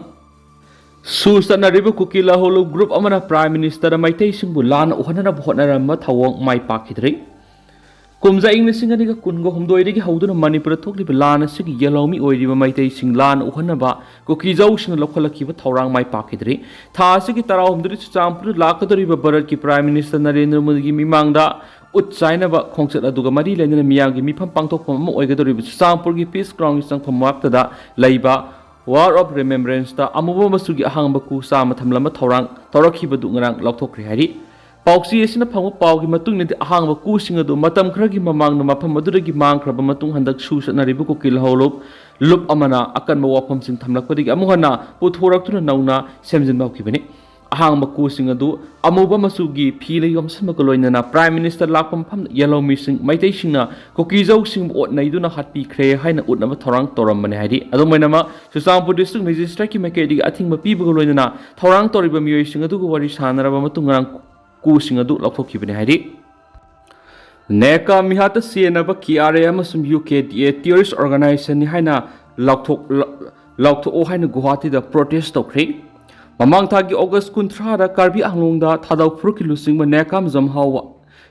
ꯁꯨ ꯆꯠꯅꯔꯤꯕ ꯀꯨꯀꯤ ꯂꯍꯣꯂꯨꯞ group ꯑꯃꯅ Prime Minister ꯃꯩꯇꯩꯁꯤꯡꯕꯨ ꯂꯥꯟꯅ ꯎꯍꯟꯅꯅꯕ ꯍꯣꯠꯅꯔꯝꯕ ꯊꯧꯑꯣꯡ ꯃꯥꯏ ꯄꯥꯛꯈꯤꯗ꯭ꯔꯤ꯫ ꯀꯨꯝꯖꯥ ꯏꯪ ꯂꯤꯁꯤꯡ ꯑꯅꯤꯒ ꯀꯨꯟꯒ ꯍꯨꯝꯗꯣꯏꯗꯒꯤ ꯍꯧꯗꯨꯅ ꯃꯅꯤꯄꯨꯔꯗ ꯊꯣꯛꯂꯤꯕ ꯂꯥꯟ ꯑꯁꯤꯒꯤ ꯌꯦꯜꯍꯧꯃꯤ ꯑꯣꯏꯔꯤꯕ ꯃꯩꯇꯩꯁꯤꯡ ꯂꯥꯟꯅ ꯎꯍꯟꯅꯕ ꯀꯨꯀꯤꯖꯧꯁꯤꯡꯅ ꯂꯧꯈꯠꯂꯛꯈꯤꯕ ꯊꯧꯔꯥꯡ ꯃꯥꯏ ꯄꯥꯛꯈꯤꯗ꯭ꯔꯤ꯫ ꯊꯥ ꯑꯁꯤꯒꯤ ꯇꯔꯥꯍꯨꯝꯗꯣꯏꯗ ꯆꯨꯔꯆꯥꯟꯄꯨꯔꯗ ꯂꯥꯛꯀꯗꯧꯔꯤꯕ ꯚꯥꯔꯠꯀꯤ Prime Minister ꯅꯔꯦꯟꯗ꯭ꯔ ꯃꯣꯗꯤꯒꯤ ꯃꯤꯃꯥꯡꯗ ꯎꯠ ꯆꯥꯏꯅꯕ ꯈꯣꯡꯆꯠ ꯑꯗꯨꯒ ꯃꯔꯤ ꯂꯩꯅꯅ ꯃꯤꯌꯥꯝꯒꯤ ꯃꯤꯐꯝ ꯄꯥꯡꯊꯣꯛꯐꯝ ꯑꯃ ꯑꯣꯏꯒꯗꯧꯔꯤꯕ ꯆꯨꯔꯆꯥꯟꯄꯨꯔꯒꯤ Peace Groundꯒꯤ ꯆꯪꯐꯝ ꯃꯛꯇꯗ ꯂꯩꯕ Wall of Remembrance ꯑꯃꯨꯕ ꯃꯆꯨꯒꯤ ꯑꯍꯥꯡꯕ ꯀꯨ ꯆꯥꯝꯃ ꯊꯝꯂꯝꯕ ꯊꯧꯔꯥꯡ ꯇꯧꯔꯛꯈꯤꯕꯗꯨ ꯉꯔꯥꯡ ꯂꯧꯊꯣꯛꯈ꯭ꯔꯦ ꯍꯥꯏꯔꯤ꯫ ꯄꯥꯎꯆꯦ ꯑꯁꯤꯅ ꯐꯪꯕ ꯄꯥꯎꯒꯤ ꯃꯇꯨꯡ ꯏꯟꯅꯗꯤ, ꯑꯍꯥꯡꯕ ꯀꯨꯁꯤꯡ ꯑꯗꯨ ꯃꯇꯝ ꯈꯔꯒꯤ ꯃꯃꯥꯡꯗ ꯃꯐꯝ ꯑꯗꯨꯗꯒꯤ ꯃꯥꯡꯈ꯭ꯔꯕ ꯃꯇꯨꯡ, ꯍꯟꯗꯛ ꯁꯨ ꯆꯠꯅꯔꯤꯕ ꯀꯨꯀꯤ ꯂꯍꯣꯂꯨꯞ ꯂꯨꯞ ꯑꯃꯅ ꯑꯀꯟꯕ ꯋꯥꯐꯝꯁꯤꯡ ꯊꯝꯂꯛꯄꯗꯒꯤ ꯑꯃꯨꯛ ꯍꯟꯅ ꯄꯨꯊꯣꯔꯛꯇꯨꯅ ꯅꯧꯅ ꯁꯦꯝꯖꯤꯟꯕ ꯍꯧꯈꯤꯕꯅꯤ꯫ ꯑꯍꯥꯡꯕ ꯀꯨꯁꯤꯡ ꯑꯗꯨ ꯑꯃꯨꯕ ꯃꯆꯨꯒꯤ ꯐꯤꯅ ꯌꯣꯝꯁꯤꯟꯕꯒ ꯂꯣꯏꯅꯅ Prime Minister ꯂꯥꯛꯄ ꯃꯐꯝꯗ ꯌꯦꯜꯍꯧꯃꯤꯁꯤꯡ ꯃꯩꯇꯩꯁꯤꯡꯅ ꯀꯨꯀꯤꯖꯧꯁꯤꯡꯕꯨ ꯑꯣꯠ ꯅꯩꯗꯨꯅ ꯍꯥꯠꯄꯤꯈ꯭ꯔꯦ ꯍꯥꯏꯅ ꯎꯠꯅꯕ ꯊꯧꯔꯥꯡ ꯇꯧꯔꯝꯕꯅꯤ ꯍꯥꯏꯔꯤ꯫ ꯑꯗꯨꯝ ꯑꯣꯏꯅꯃꯛ, ꯆꯨꯔꯆꯥꯟꯄꯨꯔ District Magistrateꯀꯤ ꯃꯥꯏꯀꯩꯗꯒꯤ ꯑꯊꯤꯡꯕ ꯄꯤꯕꯒ ꯂꯣꯏꯅꯅ ꯊꯧꯔꯥꯡ ꯇꯧꯔꯤꯕ ꯃꯤꯑꯣꯏꯁꯤꯡ ꯑꯗꯨꯒ ꯋꯥꯔꯤ ꯁꯥꯟꯅꯔꯕ ꯃꯇꯨꯡ ꯉꯔꯥꯡ ꯀꯨꯁꯤꯡ ꯑꯗꯨ ꯂꯧꯊꯣꯛꯈꯤꯕꯅꯤ ꯍꯥꯏꯔꯤ꯫ ꯅꯦꯀꯥ ꯃꯤꯍꯥꯠꯇ ꯆꯦꯟꯅꯕ ꯀꯦ ꯑꯥꯔ ꯑꯦ ꯑꯃꯁꯨꯡ ꯌꯨ ꯀꯦ ꯗꯤ ꯑꯦ terrorist organizationꯅꯤ ꯍꯥꯏꯅ ꯂꯥꯎꯊꯣꯛ-, ꯂꯥꯎꯊꯣꯛꯑꯣ ꯍꯥꯏꯅ ꯒꯨꯋꯥꯍꯥꯇꯤꯗ protest ꯇꯧꯈ꯭ꯔꯦ꯫ ꯃꯃꯥꯡ ꯊꯥꯒꯤ August ꯀꯨꯟꯊ꯭ꯔꯥꯗ ꯀꯥꯔꯕꯤ ꯑꯪꯂꯣꯡꯗ ꯊꯥꯗꯧ ꯐꯨꯔꯨꯞꯀꯤ ꯂꯨꯆꯤꯡꯕ ꯅꯦꯀꯥꯝ ꯖꯝꯍꯥꯎ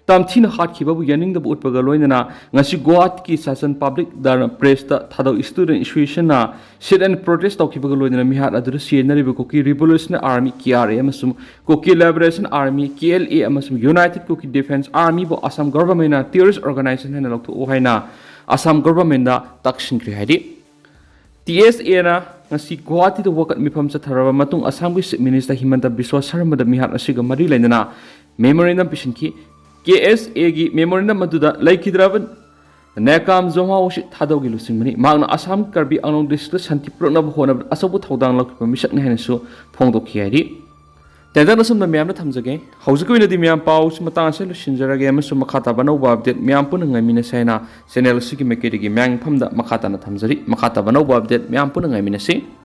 ꯇꯝꯊꯤꯅ ꯍꯥꯠꯈꯤꯕꯕꯨ ꯌꯥꯅꯤꯡꯗꯕ ꯎꯠꯄꯒ ꯂꯣꯏꯅꯅ ꯉꯁꯤ ꯒꯨꯋꯥꯍꯥꯇꯤꯒꯤ ꯁꯥꯁꯟ ꯄꯕ꯭ꯂꯤꯛ ꯙꯔꯅ ꯄ꯭ꯔꯦꯁꯇ ꯊꯥꯗꯣꯛ ꯏꯁꯇꯨꯗꯦꯟ ꯑꯦꯁꯣꯁꯤꯌꯦꯁꯟꯅ ꯁꯤꯠ ꯑꯦꯟ ꯄ꯭ꯔꯣꯇꯦꯁ ꯇꯧꯈꯤꯕꯒ ꯂꯣꯏꯅꯅ ꯃꯤꯍꯥꯠ ꯑꯗꯨꯗ ꯁꯤꯖꯤꯟꯅꯔꯤꯕ Kuki revolutionary army, K R A, ꯑꯃꯁꯨꯡ Kuki liberation army, K L A, ꯑꯃꯁꯨꯡ ꯌꯨꯅꯥꯏꯇꯦꯗ ꯀꯨꯀꯤ ꯗꯤꯐꯦꯟꯁ ꯑꯥꯔꯃꯤꯕꯨ ꯑꯁꯥꯝ ꯒꯚꯔꯟꯃꯦꯟꯠꯅ ꯇꯦꯔꯣꯔꯤꯁ ꯑꯣꯔꯒꯅꯥꯏꯖꯦꯁꯟ ꯍꯥꯏꯅ ꯂꯧꯊꯣꯛꯎ ꯍꯥꯏꯅ ꯑꯁꯥꯝ ꯒꯚꯔꯟꯃꯦꯟꯠꯗ ꯇꯛꯁꯤꯟꯈ꯭ꯔꯦ ꯍꯥꯏꯔꯤ꯫ ꯇꯤ ꯑꯦꯁ ꯑꯦꯅ ꯉꯁꯤ ꯒꯨꯋꯥꯍꯥꯇꯤꯗ ꯋꯥꯀꯠ ꯃꯤꯐꯝ ꯆꯠꯊꯔꯕ ꯃꯇꯨꯡ ꯑꯁꯥꯝꯒꯤ ꯆꯤꯐ ꯃꯤꯅꯤꯁꯇꯔ ꯍꯤꯃꯟꯇ ꯕꯤꯁ꯭ꯋ ꯁꯔꯃꯗ ꯃꯤꯍꯥꯠ ꯑꯁꯤꯒ ꯃꯔꯤ ꯂꯩꯅꯅ ꯃꯦꯃꯣꯔꯦꯟꯗꯝ ꯄꯤꯁꯤꯟꯈꯤ꯫ ꯀꯦ ꯑꯦꯁ ꯑꯦꯒꯤ ꯃꯦꯃꯣꯔꯦꯟꯗꯝ ꯑꯗꯨꯗ ꯂꯩꯈꯤꯗ꯭ꯔꯕ ꯅꯦꯀꯥꯝ ꯖꯣꯡꯍꯥꯎ ꯑꯁꯤ ꯊꯥꯗꯣꯛꯈꯤ ꯂꯨꯆꯤꯡꯕꯅꯤ꯫ ꯃꯍꯥꯛꯅ ꯑꯁꯥꯝ ꯀꯥꯔꯕꯤ ꯑꯪꯂꯣꯡ ꯗꯤꯁꯇ꯭ꯔꯤꯛꯇ ꯁꯥꯟꯇꯤ ꯄꯨꯔꯛꯅꯕ ꯍꯣꯠꯅꯕꯗ ꯑꯆꯧꯕ ꯊꯧꯗꯥꯡ ꯂꯧꯈꯤꯕ ꯃꯤꯁꯛꯅꯤ ꯍꯥꯏꯅꯁꯨ ꯐꯣꯡꯗꯣꯛꯈꯤ ꯍꯥꯏꯔꯤ꯫ ꯇꯦꯟꯇꯛꯅ ꯁꯣꯝꯗ ꯃꯌꯥꯝꯗ ꯊꯝꯖꯒꯦ꯫ ꯍꯧꯖꯤꯛꯀꯤ ꯑꯣꯏꯅꯗꯤ ꯃꯌꯥꯝ ꯄꯥꯎꯁꯤ ꯃꯇꯥꯡ ꯑꯁꯤꯗ ꯂꯣꯏꯁꯤꯟꯖꯔꯒꯦ ꯑꯃꯁꯨꯡ ꯃꯈꯥ ꯇꯥꯕ ꯑꯅꯧꯕ ꯑꯞꯗꯦꯠ ꯃꯌꯥꯝ ꯄꯨꯟꯅ ꯉꯥꯏꯃꯤꯟꯅꯁꯦ ꯍꯥꯏꯅ ꯆꯦꯅꯦꯜ ꯑꯁꯤꯒꯤ ꯃꯥꯏꯀꯩꯗꯒꯤ ꯃꯌꯥꯝꯒꯤ ꯃꯐꯝꯗ ꯃꯈꯥ ꯇꯥꯅ ꯊꯝꯖꯔꯤ꯫ ꯃꯈꯥ ꯇꯥꯕ ꯑꯅꯧꯕ ꯑꯞꯗꯦꯠ ꯃꯌꯥꯝ ꯄꯨꯟꯅ ꯉꯥꯏꯃꯤꯟꯅꯁꯤ꯫